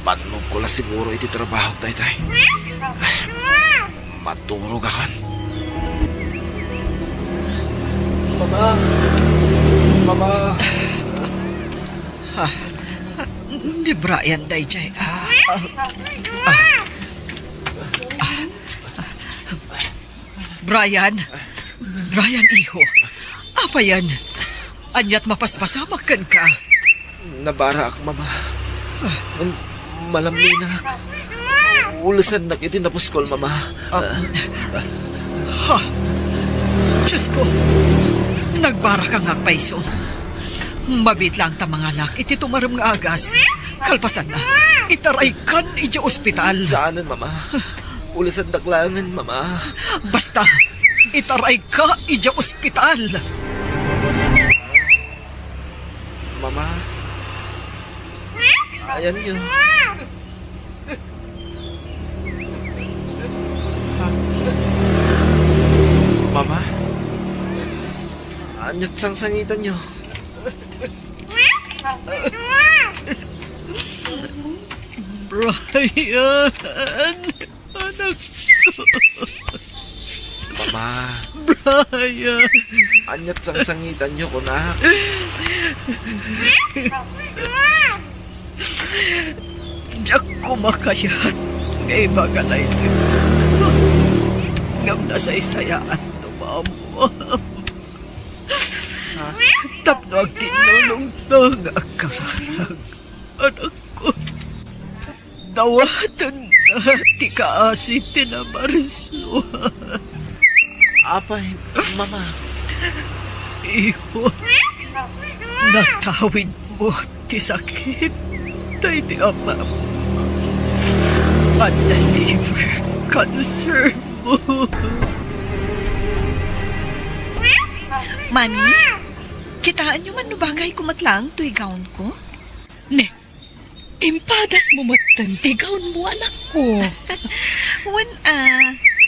Bannogko la siguro iti trabahok daytoy. Ah, maturogakon. Mama! Mama! Ah, ni Brian daydiay. Ah, ah, ah, ah. Brian? Brian, iho. Apayen? Ania't mapaspasamak kenka? Nabarak, Mama. Ngem malamminak. Ulasannak iti napuskol, Mama. Ah. Ha? Diosko, nagbaraka nga agpayso. Mabiit laeng ta mangalak iti tumarem nga agas. Kalpasanna, itaraykan idiay ospital. Saanen, Mama. Ulasannak laengen, Mama. Basta, itarayka idiay ospital. Mama. Ayanyo. Ha? Mama? Ania't sangsangitanyo? Brian! Anak ko. Mama. Brian. Ania't sangsangitanyo, kunak? Diak koma kayat nga ibaga daytoy kenka. Ngem nasaysayaatno, Mama. Ha? Tapno agtinnulongta nga agkararag, anakko. Dawaten ti kaasi ti nabarsua. Apay, Mama? Iho, natawidmo ti sakit daydi amam. Adda liver cancer mo. Mami, kitaenyo man no bagayko met laeng toy gownko? Ne, Impadasmo metten ti gownmo, anakko. Wen a,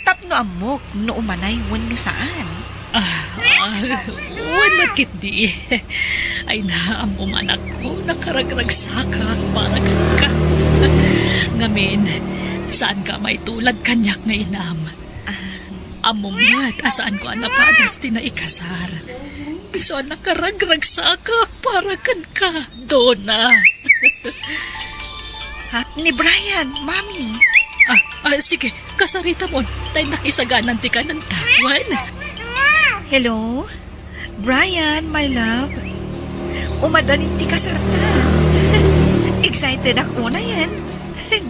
tapno ammok no umanay wenno saan. Ah, ah, wen met ketdi. Ay, na, ammom, anakko, nakaragragsakak para kenka. Ngamin, saanka a maitulad kaniak nga inam. Ah. Ammom met a saanko a napadas ti naikasar. Isu a nakaragragsakak para kenka, Dona. Ha? Ni Brian, Mami. Ah, ah, sige, kasaritamon. Ta innak isaganan ti kanenta. Wen? Hello? Brian, my love. Umadanin ti kasarta. Excited ak unayen.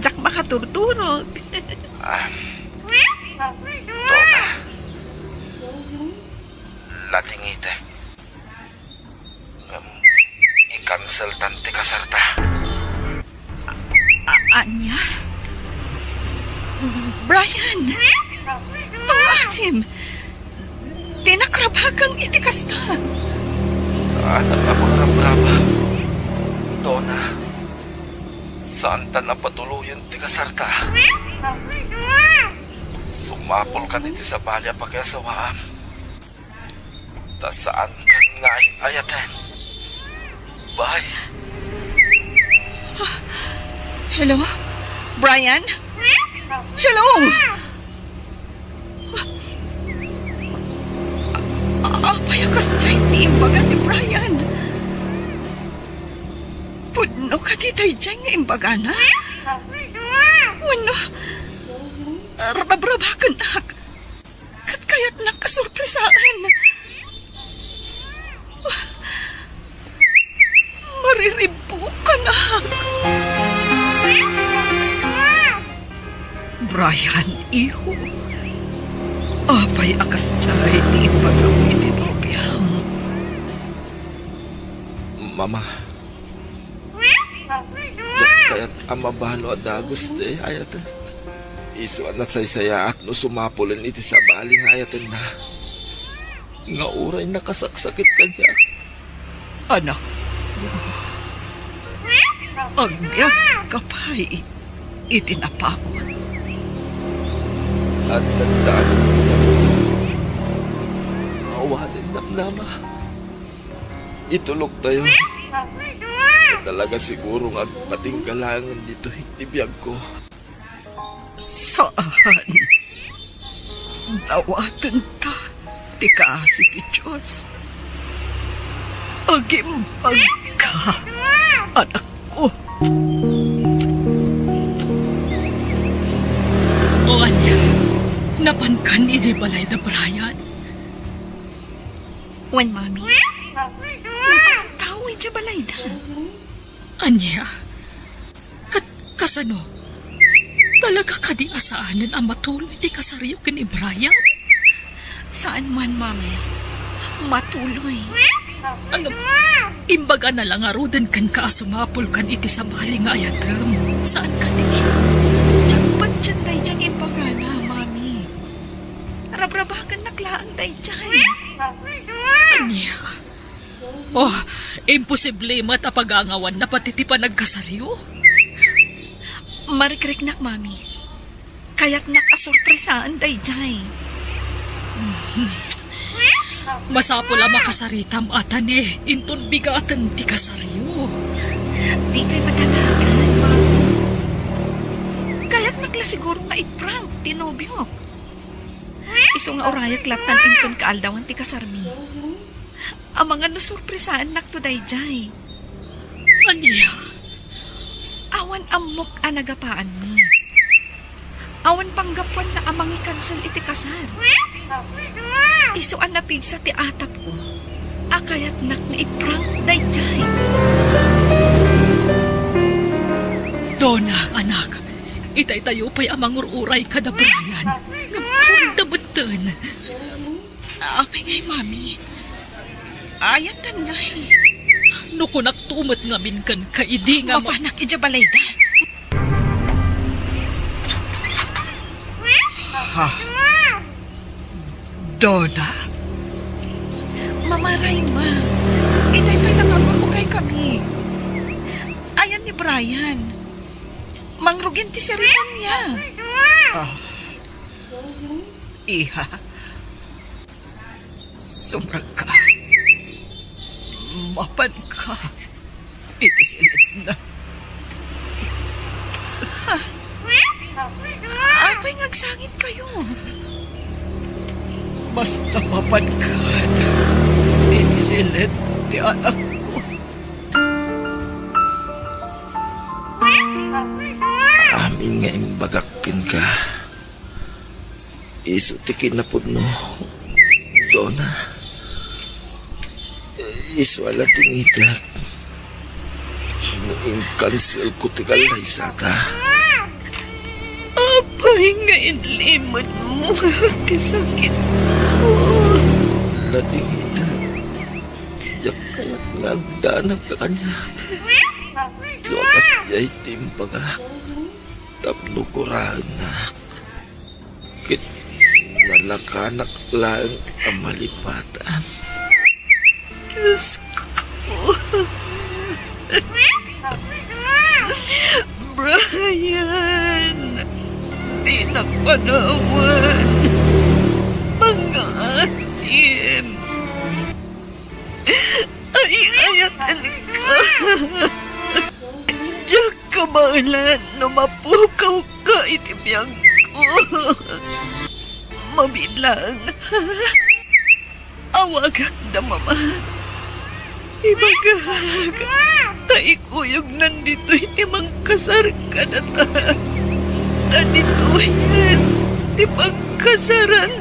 Diak makaturturog. Ah, Dona, latingitek. Ngem, i-canceltan ti kasarta. A-, ania? Brian! Pangaasim! Dinak rabakan iti kasta! Saanak a mangrabrabak, Dona. Saantan a patuloyen ti kasarta. Sumapulkan iti sabali a pakiasawaam. Ta saankan nga ay-ayaten. Bye. Hello? Brian? Hello? A-, apay a kasdiay ti imbaga ni Brian? Pudno kadi daydiay nga imbagana? Wenno, rabrabakenak? Ket kayatnak a sorpresaen. Mariribukanak. Brian, iho, apay a kasdiay ti imbagam iti nobiam? Mama, diak kayat a mabalo a dagus ti ay-ayatek. Isu a nasaysayaat no sumapulen iti sabali nga ayatenna. Nga uray nakasaksakit kaniak. Anakko, agbiagka pay iti napaut. Adda danum nga awanen namnama. Ituloktayo. Talaga siguro nga agpatingga laengen ditoy ti biagko. Saan. Dawatenta ti kaasi ti Dios. Agimbagka. anakko. O ania, napankan idiay balay da Brian? Wen, Mami. Napankan tao idiay balayda. Ania? Kat-, kasano? Talaga kadi a saanen a matuloy ti kasaryo ken ni Brian? Saan man, Mami. Matuloy. Ano? Imbagana la ngaruden kenka a sumapulkan iti sabali nga ayatem. Saan kadi? Diak patien daydiay imbagana, Mami. Rabrabakennak laeng daydiay. Ania? Oh, imposible met a pagangawanna pati ti panagkasaryo. Marikriknak, Mami. Kayatnak a sorpresaen daydiay. Masapul a makasaritam a tane inton bigaten ti kasaryo. Dikay madanagan, Mami. Kayatnak la siguro nga i-prank ti nobiok. Isu nga urayak lattan inton kaaldawan ti kasarmi. Amangan no sorpresaennakto daydiay. Ania? Awan ammok a nagapaanmi. Awan panggapuanna a mangikansel iti kasar. Isu a napigsa ti atapko a kayatnak nga i-prank daydiay. Donna, anak, itaytayo pay a mangur-uray kada Brian. Ngem awan da metten. Apay ngay, Mami? Ayaten ngay. No kunakto met ngamin kenka idi nga ma- Mapanak idiay balayda. Ha? Donna? Mama Rayma, itay pay nga agur-uray kami. Ayan ni Brian. Mangrugin ti seremonia. Ah. Iha, sumrekka. Mapanka iti silitna. Apay nga agsangitkayo? Basta mapanka iti silit ti anakko. Amin nga imbagak kenka. Isu ti kinapudno, Donna. Isu a ladingitak no inkanselko ti kallaysata. Apay nga inlimetmo ti sakitko? Ladingitak, diak kayat nga agdanag ka kaniak. Isu a kasdiay ti imbagak tapno guraennak. Ket nalakanak laeng a malipatan. Diyos ko. Brian, dinak panawan. Pangngaasim. Ay, ayatenka. Diak kabaelan no mapukawka iti biagko. Mabilang. Awagak da mama. Ibagak ta ikuyognan ditoy ti mangkasar kadata. Ta ditoyen ti pagkasaran.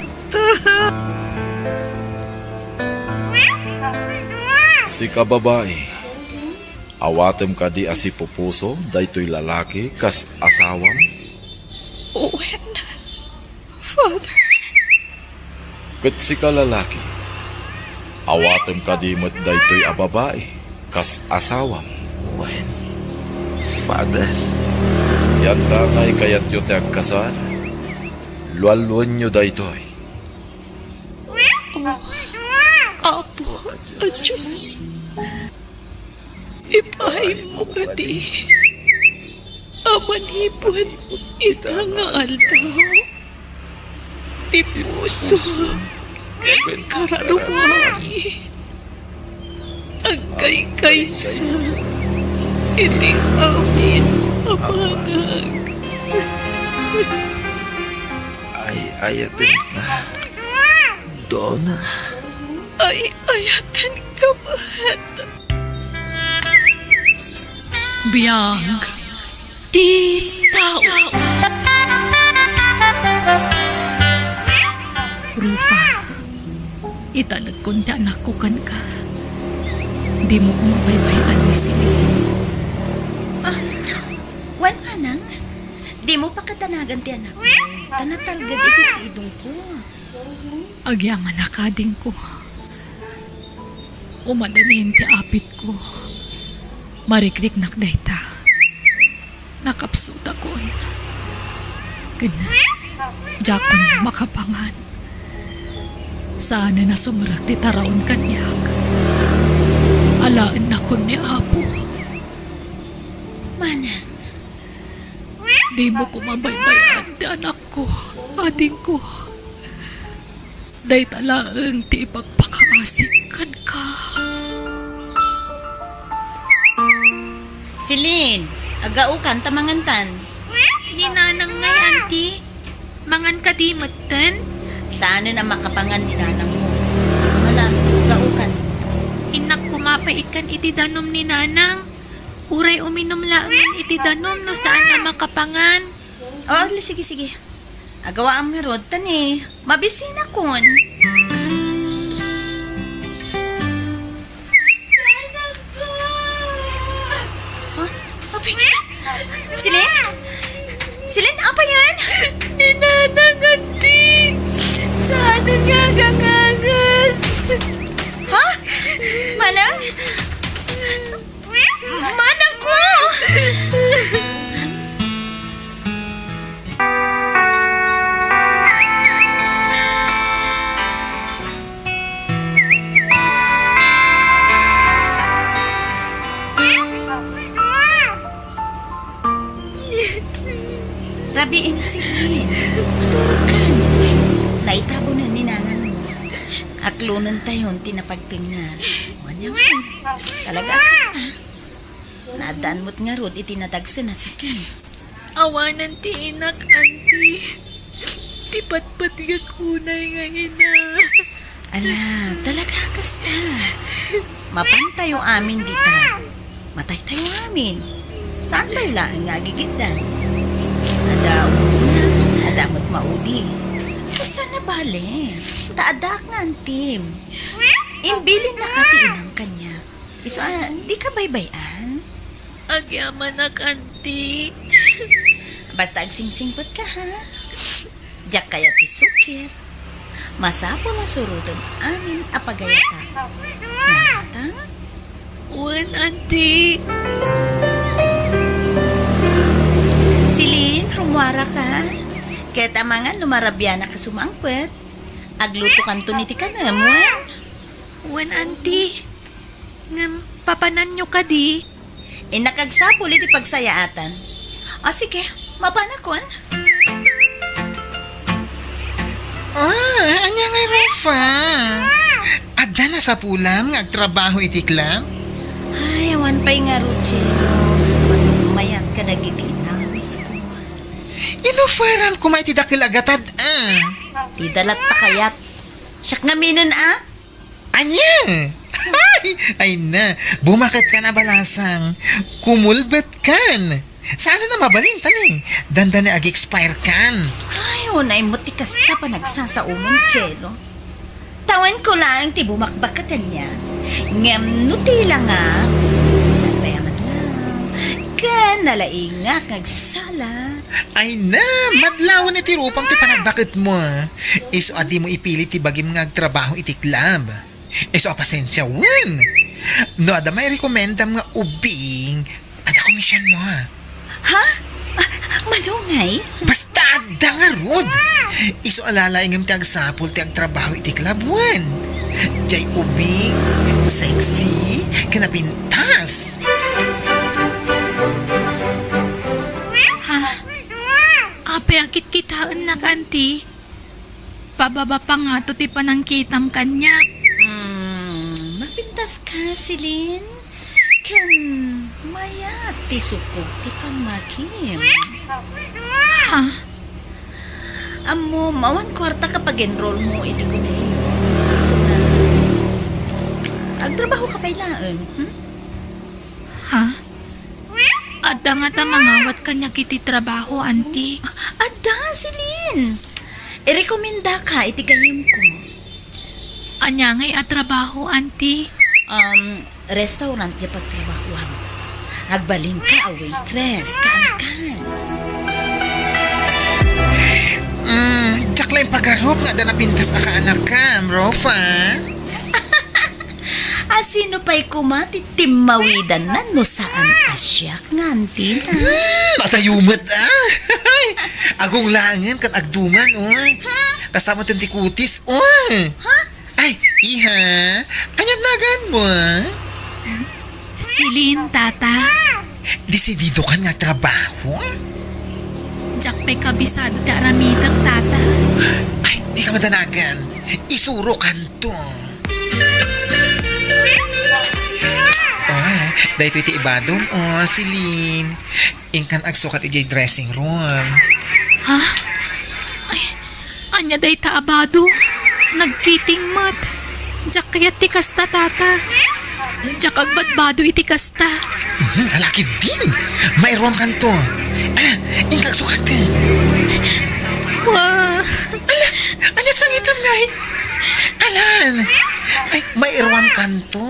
Sika, babai, awatem kadi a sipupuso daytoy lalaki kas asawam? Wen, Father. Ket sika, lalaki, awatem kadi met daytoy a babai kas asawam? Wen, Father. Yantangay kayatyo ti agkasar? Lualuenyo daytoy. O Apo a Dios, ipaaymo kadi a manipud ita nga aldaw ti puso ken kararuami. Agkaykaysa iti amin a banag. Ay-ayatenka, Donna. Ay-ayatenka met. Biag ti tao. Rufa, italedkon ti anakko kenka. Dimo koma baybay-an ni Celine. Ah, wen, manang, dimo pakadanagan ti anakmo. Ta natalged iti sidongko. Agyamanak, adingko. Umadanin ti apitko. Marikriknak dayta. Nakapsutakon. Ken diakon makapangan. Saanen a sumrek ti taraon kaniak. Alaennakon ni Apo. Manang. Dimo koma baybay-an ti anakko, adingko. Dayta laeng ti ipakpakaasik kenka. Celine, agaokan ta mangantan. Ni nanang ngay, anti. Mangan kadi metten? Saanen a makapangan ni nanangmo. Ala, agaokan. Innak koma pay ikkan iti danum ni nanang. Uray uminum laengen iti danum no saan a makapangan. Oh, sige, sige. Agawaam ngarud, ta ni, mabisinakon. Huh? Apay nga? Celine? Celine, apay yan? Ni nanang, anti. Saanen nga agangagas. Ha? Manang? Manang ko! Rabiin, Celine. Maturog kan. Naitabunen ni nanangmo. Aklonentayon ti napagtengnga. Wen, wen. Talaga a kasta. Naaddan met ngarud iti nadagsen a sakit. Awanen ti inak, anti. Ti patpatgek unay nga ina. Ala, talaga a kasta. Mapantayo amin dita. Mataytayo amin. Saantayo laeng nga agigiddan. Adda umuna, adda met maudi. Saan a bale? Ta addaak nga antim. Imbilinnaka ti inam kaniak. Isu a, dika baybay-an? Agyamanak, anti. Basta agsingsingpetka, ha? Diak kayat ti sukir. Masapul a surotem amin a pagayatak. Nagatang? Wen, anti. Celine, rummuaraka. Ket amangan no marabianak a sumangpet. Aglutokanton iti kanem, wen? Wen, anti. Ngem, papananyo kadi? Innak agsapul iti pagsayaatan. O, sige, mapanakon. Ah, ania ngay, Rufa? Adda nasapulam nga agtrabaho iti club? Ay, awan pay ngarud, Chelo. Mayat kadagiti inawisko. Inuferan koma iti dakel a gatad, ah. Ti dalatta kayat. Siak ngaminen, ah? Ania? Ay, ay na, bumaketkan a balasang. Kumulbetkan. Saan a mabalin, ta ni, dandani ag-expire kan. Ay, unay mo ti kasta panagsasaomon, Chelo. Tawenko laeng ti bumakbaketen niya. Ngem no ti langak, saan pay a madlaw? Ken nalaingak nga agsala. Ay na, madlawen iti rupam ti panagbaketmo. Isu a dimo ipili ti bagim nga agtrabaho iti club. Isu a pasensia, wen. No adda mairekomendam nga ubing, adda komisionmo. Ha? Ah, mano ngay? Basta adda ngarud. Isu a lalaingem ti agsapul ti agtrabaho iti club, wen. Diay ubing, sexy, ken napintas. Ha? Apay a kitkitaennak, anti? Pababa pa ngato ti panangkitam kaniak. Hmm, mapintaska, Celine. Ken mayat ti sukog ti pammagim. Ha? Ammom, awan kuarta ka pag-enroll mo iti kolehiyo. Isu nga, agtrabahoka pay laeng, hmm? Ha? Adda ngata mangawat kaniak iti trabaho, Auntie. Adda, Celine. Irekomendaka iti gayyemko. Ania ngay a trabaho, Auntie? Um, restaurant diay pagtrabahoam. Agbalinka a waitress, kaanakan. Mm, diak la impagarup nga adda napintas a kaanakam, Rofa. A sino pay koma ti timmawidanna no saan a siak nga antina? Hmm, matayo met, ah. Agunglangen ket agduman, oh. Kasta met ti kutis, oh. Ha? Ay, iha, ania naganmo, ah? Celine, Tata. Desididokan nga trabaho? Diak pay kabisado ti aramidek, Tata. Ay, dika madanagan. Isurokanto. Ah, daytoy ti ibadom, oh, Celine. Inkan agsukat idiay dressing room. Ha? Ay, ania dayta a bado? Nagkiting met. Diak kayat ti kasta, Tata. Diak agbadbado iti kasta. Mhm, ala ketdin. Mairuamkanto. Ah, inka agsukat. Wa. Ala, ania sangitam ngay? Alan. Ay, mairuamkanto.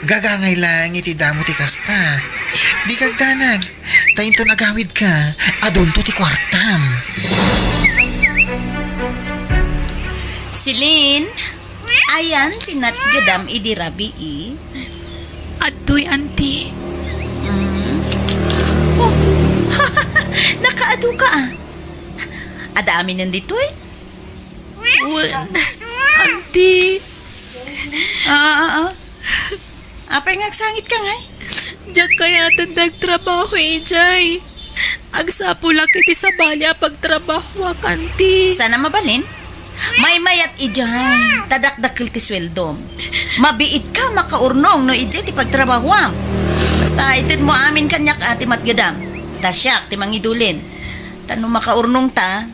Gagangay lang iti damo ti kasta. Dika agdanag. Ta inton agawidka, adunto ti kuartam. Celine, ayan ti natgedam idi rabii? Adtoy, Auntie. Mm. Oh, nakaaduka, ah. Adda aminen ditoy? Wen, Auntie. Ah, ah, ah. Apay nga agsangitka ngay? Diak kayaten ti agtrabaho idiay. Agsapulak iti sabali a pagtrabahoak, Auntie. Saan a mabalin? Maymayat idiay, ta dakdakkel ti sueldom. Mabiitka makaurnong no idiay ti pagtrabahoam. Basta itedmo amin kaniak a ti matgedam. Ta siak ti mangidulin. Ta no makaurnongta,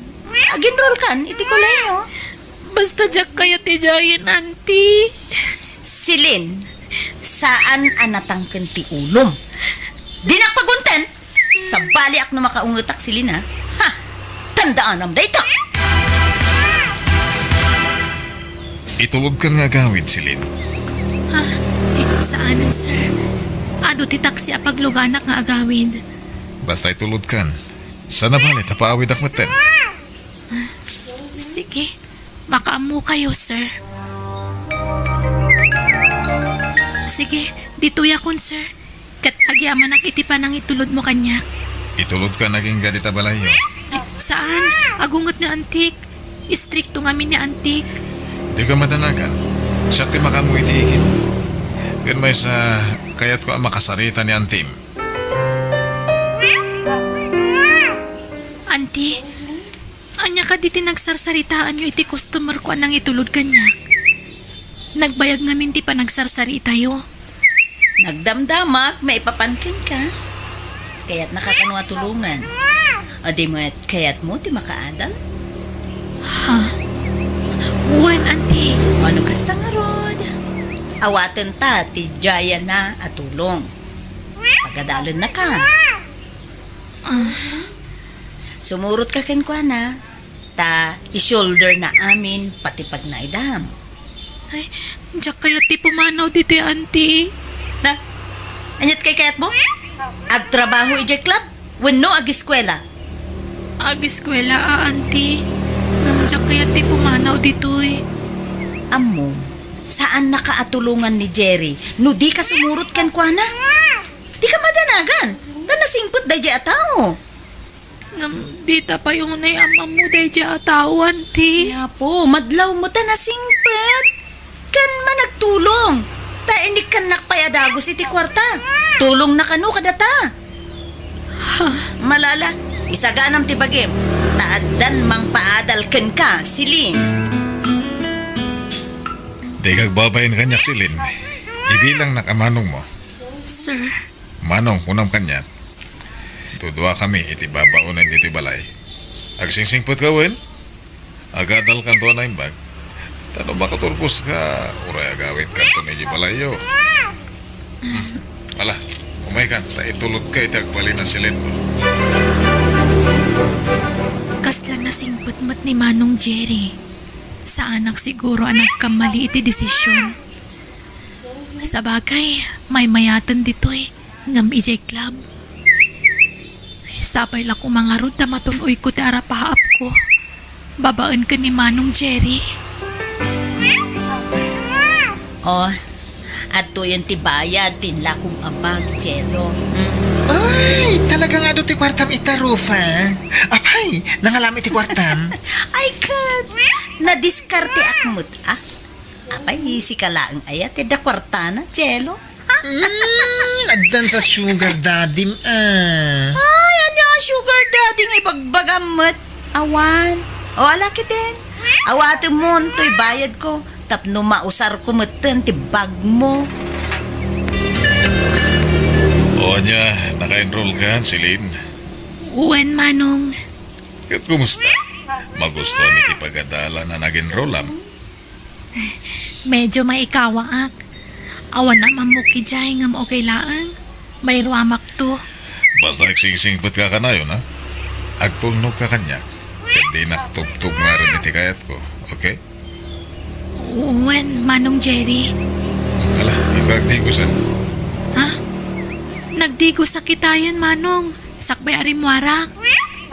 agenrolkan iti kolehiyo. Basta diak kayat idiayen, Auntie. Celine, saan a natangken ti ulom. Dinak pagunten! Sabaliak no makaungetak, Celine, ha? Ha! Tandaanam dayta! Itulodkan nga agawid, Celine. Ah, eh, saanen, sir. Adu ti taksi a pagluganak nga agawid. Basta itulodkan. Saan a bale ta paawidak metten. Sige. Makaammokayo, sir. Sige, ditoyakon, sir. Ket agyamanak iti panangitulodmo kaniak. Itulodkan agingga dita balayyo. Ay, saan? Agunget ni Antik. Istrikto ngamin ni Antik. Dika madanagan. Siak ti makaammo iti igid. Ken maysa, kayatko a makasarita ni Antim. Anti, ania kadi ti nagsarsaritaanyo iti customerko a nangitulod kaniak? Nagbayag ngamin ti panagsarsaritayo. Nagdamdamak maipapan kenka. Kayatnaka kano a tulongan. Adi met, kayatmo ti makaadal? Ha? Wen, Anti. Mano kasta ngarud? Awatenta ti diayna a tulong. Pagadalennaka. Ah. Sumurotka kenkuana, ta i-shoulder na amin pati pagnaedam. Ay, diak kayat ti pumanaw ditoy, Anti. Na, aniat kay kayatmo? Agtrabaho idiay club? Wenno agiskuela? Agiskuela a, Anti. Ngem diak kayat ti pumanaw ditoy. Ammom, saannaka a tulongan ni Jerry no dika sumurot kenkuana. Dika madanagan, ta nasingpet daydiay a tao. Ngem dita pay unay ammammo daydiay a tao, Anti. Apo, madlawmo ta nasingpet. Ken managtulong. Ta inikkannak pay a dagus iti kuarta. Tulongna kano kadata. Ha? Malala, isaganam ti bagim. Ta addan mangpaadal kenka, Celine. Dika agbabain kaniak, Celine. Ibilangnak a manongmo. Sir. Manong, kunam kaniak. Duduakami iti babaonen ditoy balay. Agsingsingpetka wen? Agadalkanto a naimbag. Ta no makaturposka, uray agawidkanto idiay balayyo. Hmm. Ala, Maykan, ta itulodka iti agbalin a silin. Kasla nasingpet met ni Manong Jerry. Saanak siguro a nagkamali iti desisyon. Sabagay, maymayaten ditoy, ngem idiay club. Sapay la koma ngarud ta matun-oyko ti arapaapko babaen ken ni Manong Jerry. Oh, adtoyen ti bayad ti inlakom a bag, Jello. Mm. Ay, talaga nga adu ti kuartam ita, Rufa. Apay, nangalam iti kuartam? Ay, ket nadiskarteak met, ah. Apay, sika laeng aya ti adda kuartana, Jello? Ha? Mm, addan sa sugar daddy, ah. Ay, ania a sugar daddy nga ibagbagam met? Awan. O, ala ketdin. Awatemon toy bayadko tapno mausarko metten ti bagmo. O, ania, naka-enroll ka, Celine? Wen, Manong. Ket kumusta? Magustuam iti pagadalan a nag-enrollam? Medyo maikawaak. Awan a mammok idiay ngem okay laeng. Mairuamakto. Basta agsingsingpetka kanayon, ha? Agtulnogka kaniak. Ket dinak tubtubngaren iti kayatko, okay? Wen, Manong Jerry. Ala, ikaw agdigosan. Ha? Nagdigosak itayen, Manong. Sakbay a rimmuarak.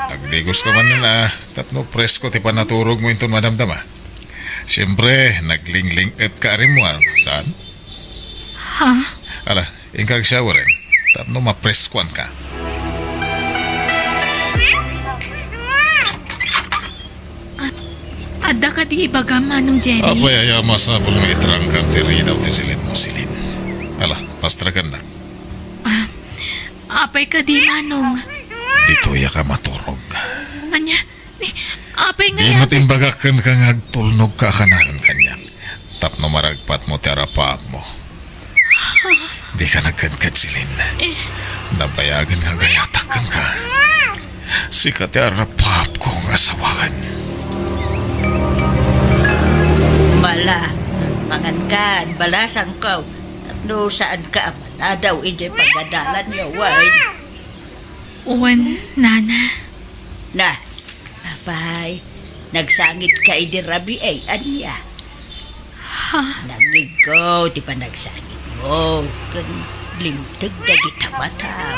Agdigoska manen, ah, tapno presko ti panaturogmo inton madamdama. Siempre, naglingling-etka a rimmuar, saan? Ha? Ala, inka agsaweren, tapno mapreskoanka. A-, adda kadi ibagam, Manong Jerry? Apay, aya masapul nga itrangkam ti ridaw ti silitmo, Celine. Ala, pastrakannak. Ah, apay kadi, Manong? Ditoyak a maturog. Ania? Ni, apay nga Di met imbagak kenka nga agtulnogka a kanayon kaniak tapno maragpatmo ti arapaapmo. Dika nagkedked, Celine. Eh. Nabayagen nga agayatak kenka. Sika ti arapaapko nga asawaen. Bala, mangankan, balasangko. Tapno saanka a maladaw idiay pagadalanyo, wen? Wen, Nana. Na, apay, nagsangitka idi rabii, ania? Ha? Nangigko ti panagsangitmo, ken limteg dagita matam.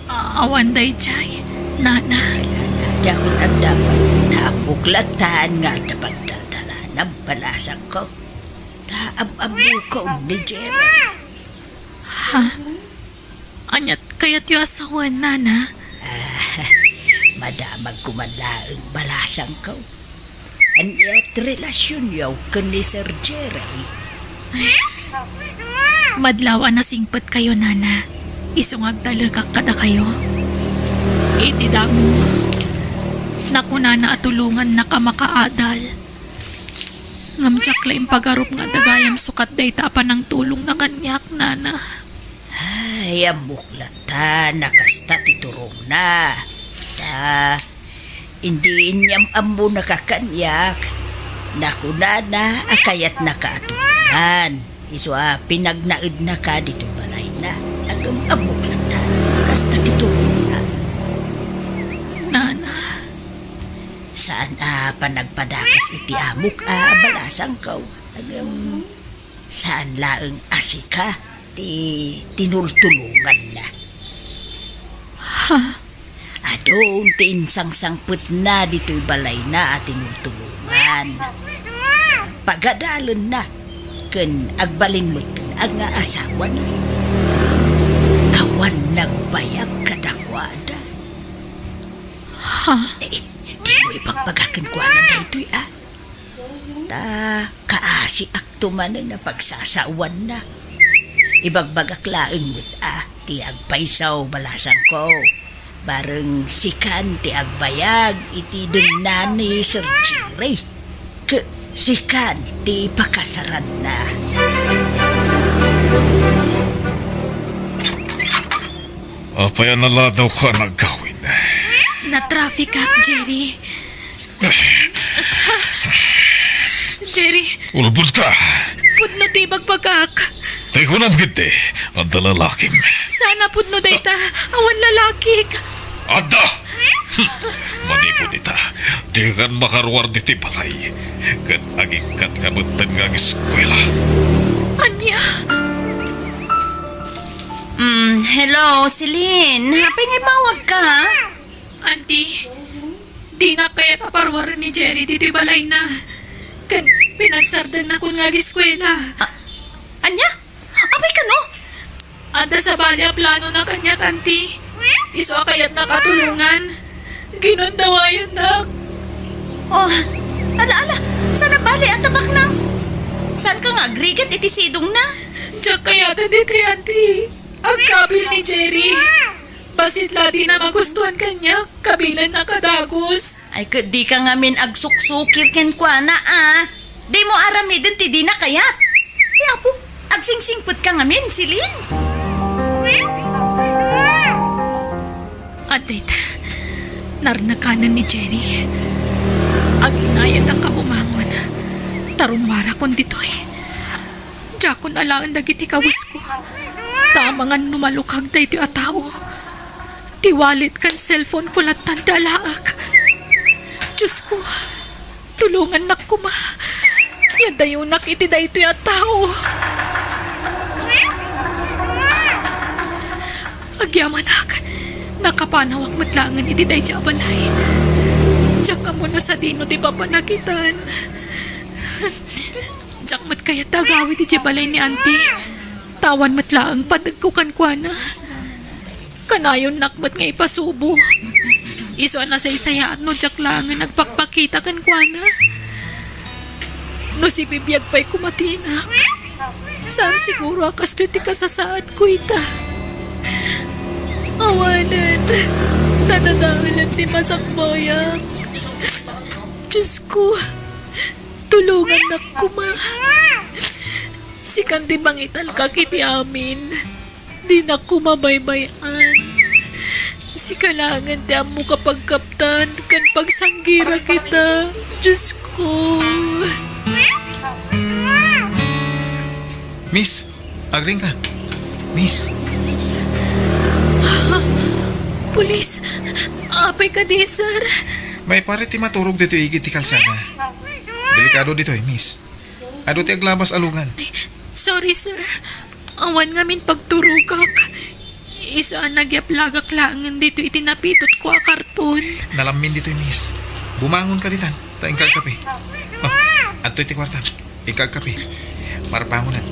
Ah, awan daydiay, Nana. Nana, diak adda, ta ammok latta nga adda pagdaldalanam, balasangko. Ta am-ammokon ni Jerry. Ha? Aniat kayatyo a sawen, Nana? Ah, madamag koma laeng, balasangko. Aniat relasionyo ken ni Sir Jerry? Madlaw a nasingpetkayo, Nana. Isu nga agtalekak kadakayo. Iti damo, nakunana a tulongannak a makaadal. Ngem diak la impagarup nga adda gayam sukat dayta a panangtulongna kaniak, Nana. Ay, ammok latta a kasta ti turongna. Ta, idi inyam-ammonaka kaniak, nakunana a kayatnaka a tulongan. Isu a pinagnaednaka ditoy balayna. Ngem ammok latta a kasta ti turongna. Nana. Saan a panagpadakes iti amok a balasangko. Ngem saan laeng a sika ti tinultulonganna. Ha? Adun ti insangsangpetna ditoy balayna a tinultulongan. Pagadalenna ken agbalin met nga asawana. Awan nagbayag kadakuada. Ha? Eh, dimo ibagbaga kenkuana daytoy, a? Ta kaasiakto manen a pagsasaowanna. Ibagbagak laeng met a ti agpayso, balasangko. Bareng sikan ti agbayag iti denna ni Sir Jerry. Ket sikan ti pakasaranna. Apay a naladawka a nagawid? Natrafikak, Jerry. Jerry. Ulbodka! Pudno ti ibagbagak. Ay, kunam ketdi, adda lalakim. Saan a pudno dayta, awan lalakik. Adda! Manipud ita, dikan makaruar ditoy balay. Ket agikkatka metten nga ageskuela. Ania? Mm, hello, Celine. Apay nga immawagka? Auntie, dinak kayat a paruaren ni Jerry ditoy balayna. Ken pinagsardengna kun nga ageskuela. A-, ania? Apay kano? Adda sabali a planona kaniak, Auntie. Isu a kayatnak a tulongan. Ginundawayannak. Oh, ala, ala. Saan a bale a tabakna? Saanka nga agrigat iti sidongna? Diak kayaten ditoy, Auntie. Agkabil ni Jerry. Bassit la dina magustuan kaniak, kabilennak a dagus. Ay, ket dika ngamin agsuksukir kenkuana, a. Dimo aramiden ti dina kayat. Ay, apo, agsingsingpetka ngamin, Celine. Adda ita, narnakanen ni Jerry. Aginayatak a bumangon. Tarumbarakon ditoy. Diakon alaen dagiti kawesko. Ta amangan no malukag daytoy a tao. Ti wallet ken cellphone ko lattan ti alaek. Diosko, tulongannak koma. Yadayonak iti daytoy a tao. Agyamanak, nakapanawak met laengen iti daydiay a balay. Diak ammo no sadino ti papanakitan. Diak met kayat ti agawid idiay balay ni Auntie. Ta awan met laeng pategko kenkuana. Kanayonnak met nga ipasubo. Isu a nasaysayaat no diak laengen agpakpakita kenkuana. No sibibiag pay koma ti inak, saan siguro a kastoy ti kasasaadko ita. Awanen, nadadaelen ti masakbayak. Diosko, tulongannak koma. Sikan ti pangitalkak iti amin. Dinak koma baybay-an. Sika laengen ti ammok a pagkaptan ken pagsanggirak ita. Diosko. Miss, agriingka. Miss. Pulis, apay kadi, sir? Maiparit ti maturog ditoy igid ti kalsada. Delikado ditoy, miss. Adu ti aglabas a lugan. Ay, sorry, sir. Awan ngamin pagturogak. Isu a nagyaplagak laengen ditoy iti napitotko a karton. Nalammin ditoy, miss. Bumangonka ditan, ta inka agkape. Oh, adtoy ti kuartam. Inka agkape. Marpangonak.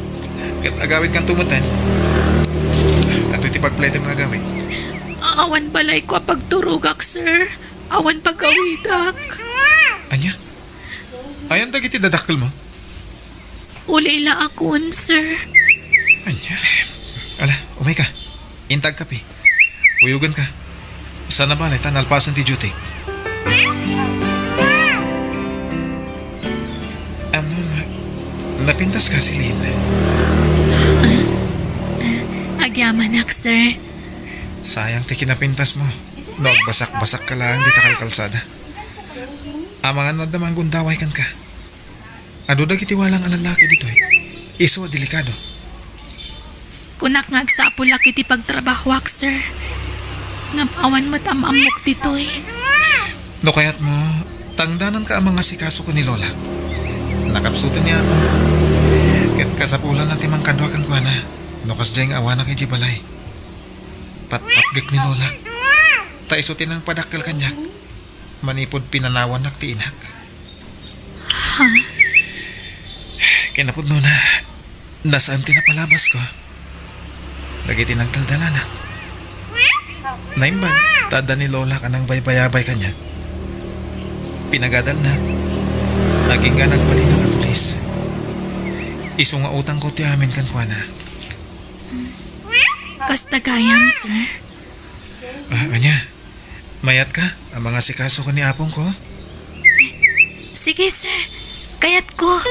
Ket agawidkanto metten. Adtoy ti pagpletem nga agawid. Awan balayko a pagturogak, sir. Awan pagawidak. Ania? Ayan dagiti dadakkelmo? Ulila akon, sir. Ania? Ala, umayka. Inta agkape. Uyogenka. Saan a bale ta nalpasen ti duty. Ammom, napintaska, Celine? Agyamanak, sir. Sayang ti kinapintasmo. No agbasakbasakka laeng dita kalkalsada. Amangan no adda manggundaway kenka. Adu dagiti walang a lallaki ditoy. Isu a delikado. Kunak nga agsapulak iti pagtrabahoak, sir. Ngem awan met am-ammok ditoy. No kayatmo, tangdananka a mangasikaso ken ni Lola. Nakapsuten ni Apo. Ket kasapulanna ti mangkadua kenkuana. No kasdiay nga awanak idiay balay. Patpatgek ni Lola. Ta isu ti nangpadakkel kaniak. Manipud pinanawannak ti inak. Ha? Kinapudnona, nasaan ti napalabasko? Dagiti nagdaldalanak. Naimbag, ta adda ni Lolak a nangbaybayabay kaniak. Pinagadalnak. Agingga nagbalin a pulis. Isu nga utangko ti amin kenkuana. Kasta gayam, sir. Ah, ania? Mayatka a mangasikaso ken ni apongko? Sige, sir. Kayatko.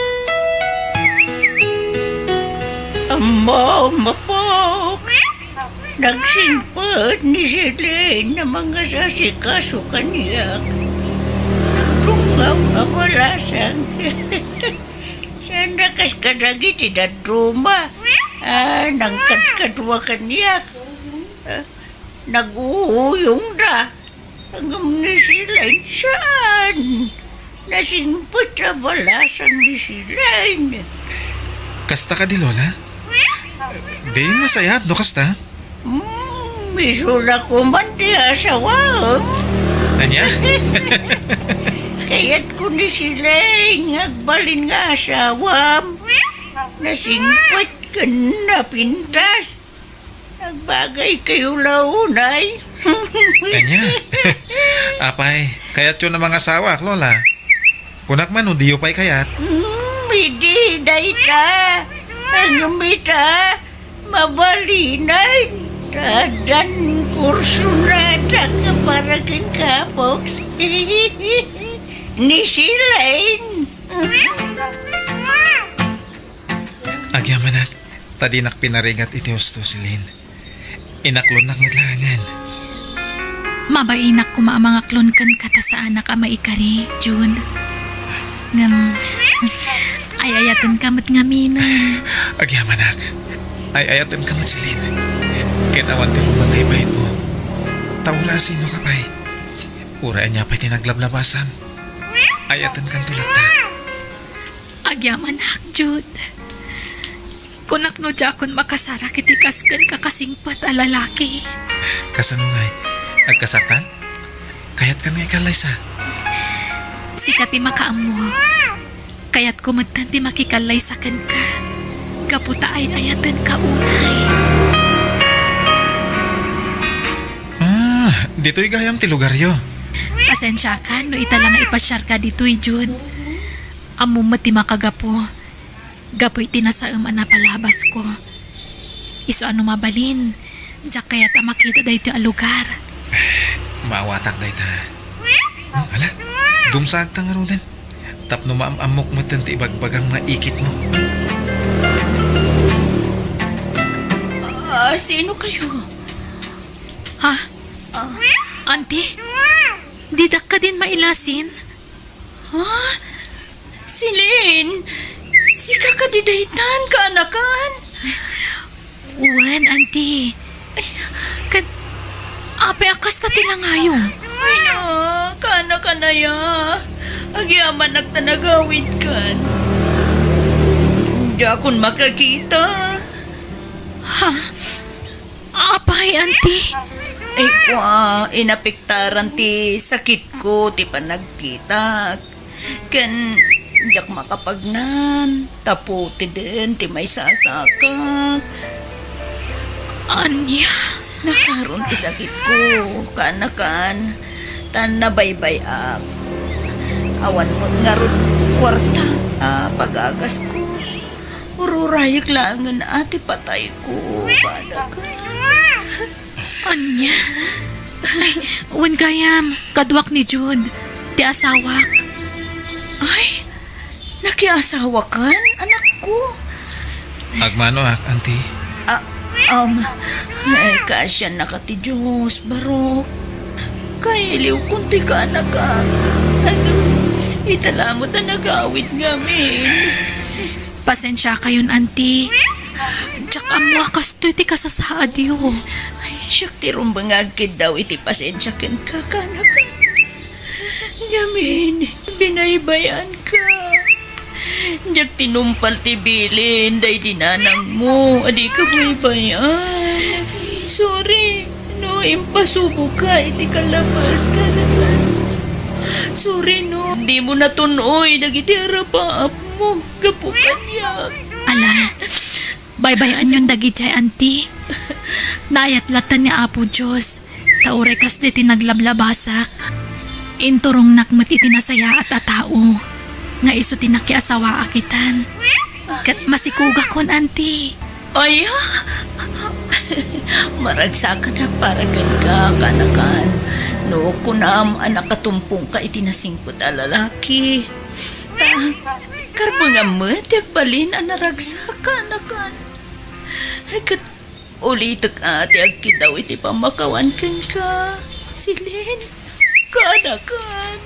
Ammom, apok. Nagsingpet ni Celine a mangasikaso kaniak. Nagtunggaw a balasang. Saan a kas kadagiti dadduma. Ah, nangkadkadua kaniak. Ah, nag-uuyongda. Ngem ni Silain saan. Nasingpet a balasang ni Silain. Kasta kadi, Lola? Di nasayaat no kasta? Hmm, isu la koman ti asawaem. Ania? Kayatko ni Silain nga agbalin nga asawam. Nasingpet ken napintas. Agbagaykayo la unay. Ania? Apay, kayatyo a mangasawaak, Lola? Kunak man no diyo pay kayat? Hmm, idi dayta. Ngem ita, mabalinen. Addan kursunada para ken kapok. Ni Silain. Agyamanak, ta dinak pinarigat iti husto, Celine. Inaklonnak met laengen. Mabainak koma a mangaklon kenka ta saanak a maikari, Jude. Ngem, ay-ayatenka met ngaminen. Agyamanak, ay-ayatenka met, Celine. Ket awan ti rumbeng a ibainmo. Ta uray asinoka pay, uray ania pay ti naglablabasam, ay-ayatenkanto latta. Agyamanak, Jude. Kunak no diakon makasarak iti kas kenka kasingpet a lalaki. Kasano ngay? Agkasartan? Kayatkan nga ikallaysa? Sika ti makaammo. Kayatko metten ti makikallaysa kenka. Gapu ta ay-ayatenka unay. Ah, ditoy gayam ti lugaryo. Pasensiakan no ita la nga ipasiarka ditoy, Jude. Ammom met ti makagapu. Gapu iti nasaem a napalabasko. Isu a no mabalin, diak kayat a makita daytoy a lugar. Maawatak dayta. Hmm, ala, dumsaagta ngaruden. Tapno maam-ammok metten ti ibagbagam nga ikitmo. Ah, sino kayo? Ha? Ah. Auntie? Didak kadin mailasin? Ha? Celine, sika kadi daytan, kaanakan? Wen, Auntie. Ay. Ket, apay a kasta ti langayom? Ay na, kaanakan aya. Agyamanak ta nagawidkan. Diakon makakita. Ha? Apay, Auntie? Ay, kua, inapektaran ti sakitko ti panagkitak. Ken diak makapagnan, ta putiden ti maisasakak. Ania? Nakaron ti sakitko, kaanakan, ta nabaybay-ak. Awan met ngarud kuarta a pagagasko. Ururayek laengen a ti patayko, kaanakan. Ania? Ay, wen gayam, kaduak ni Jude, ti asawak. Ay, nakiasawakan, anakko? Agmanoak, Auntie. Ah, um, ay, kaasiannaka ti Dios, barok. Kailiwkon ti kaanakak. Ay, ita la met a nagawid ngamin. Pasensiakayon, Auntie. Diak ammo a kastoy ti kasasaadyo. Ay, siak ti rumbeng nga agkiddaw iti pasensia kenka, kaanakan. Ngamin, binaybay-anka. Diak tinumpal ti bilin daydi nanangmo a dika baybay-an. Sorry no impasuboka iti kalabas, kaanakan. Sorry no dimo natun-oy dagiti arapaapmo gapu kaniak. Ala, baybay-anyon dagidiay, Auntie. Naayat latta ni Apo Dios, ta uray kasdi ti naglablabasak. Inturongnak met iti nasayaat a tao nga isu ti nakiasawaak itan. Ket masikogakon, Auntie. Aya? Maragsakanak para kenka, kaanakan. No kunam a nakatumpongka iti nasingpet a lalaki, ta karbengam met ti agbalin a naragsak, kaanakan. Ket ulitek a ti agkiddaw iti pammakawan kenka, Celine, kaanakan.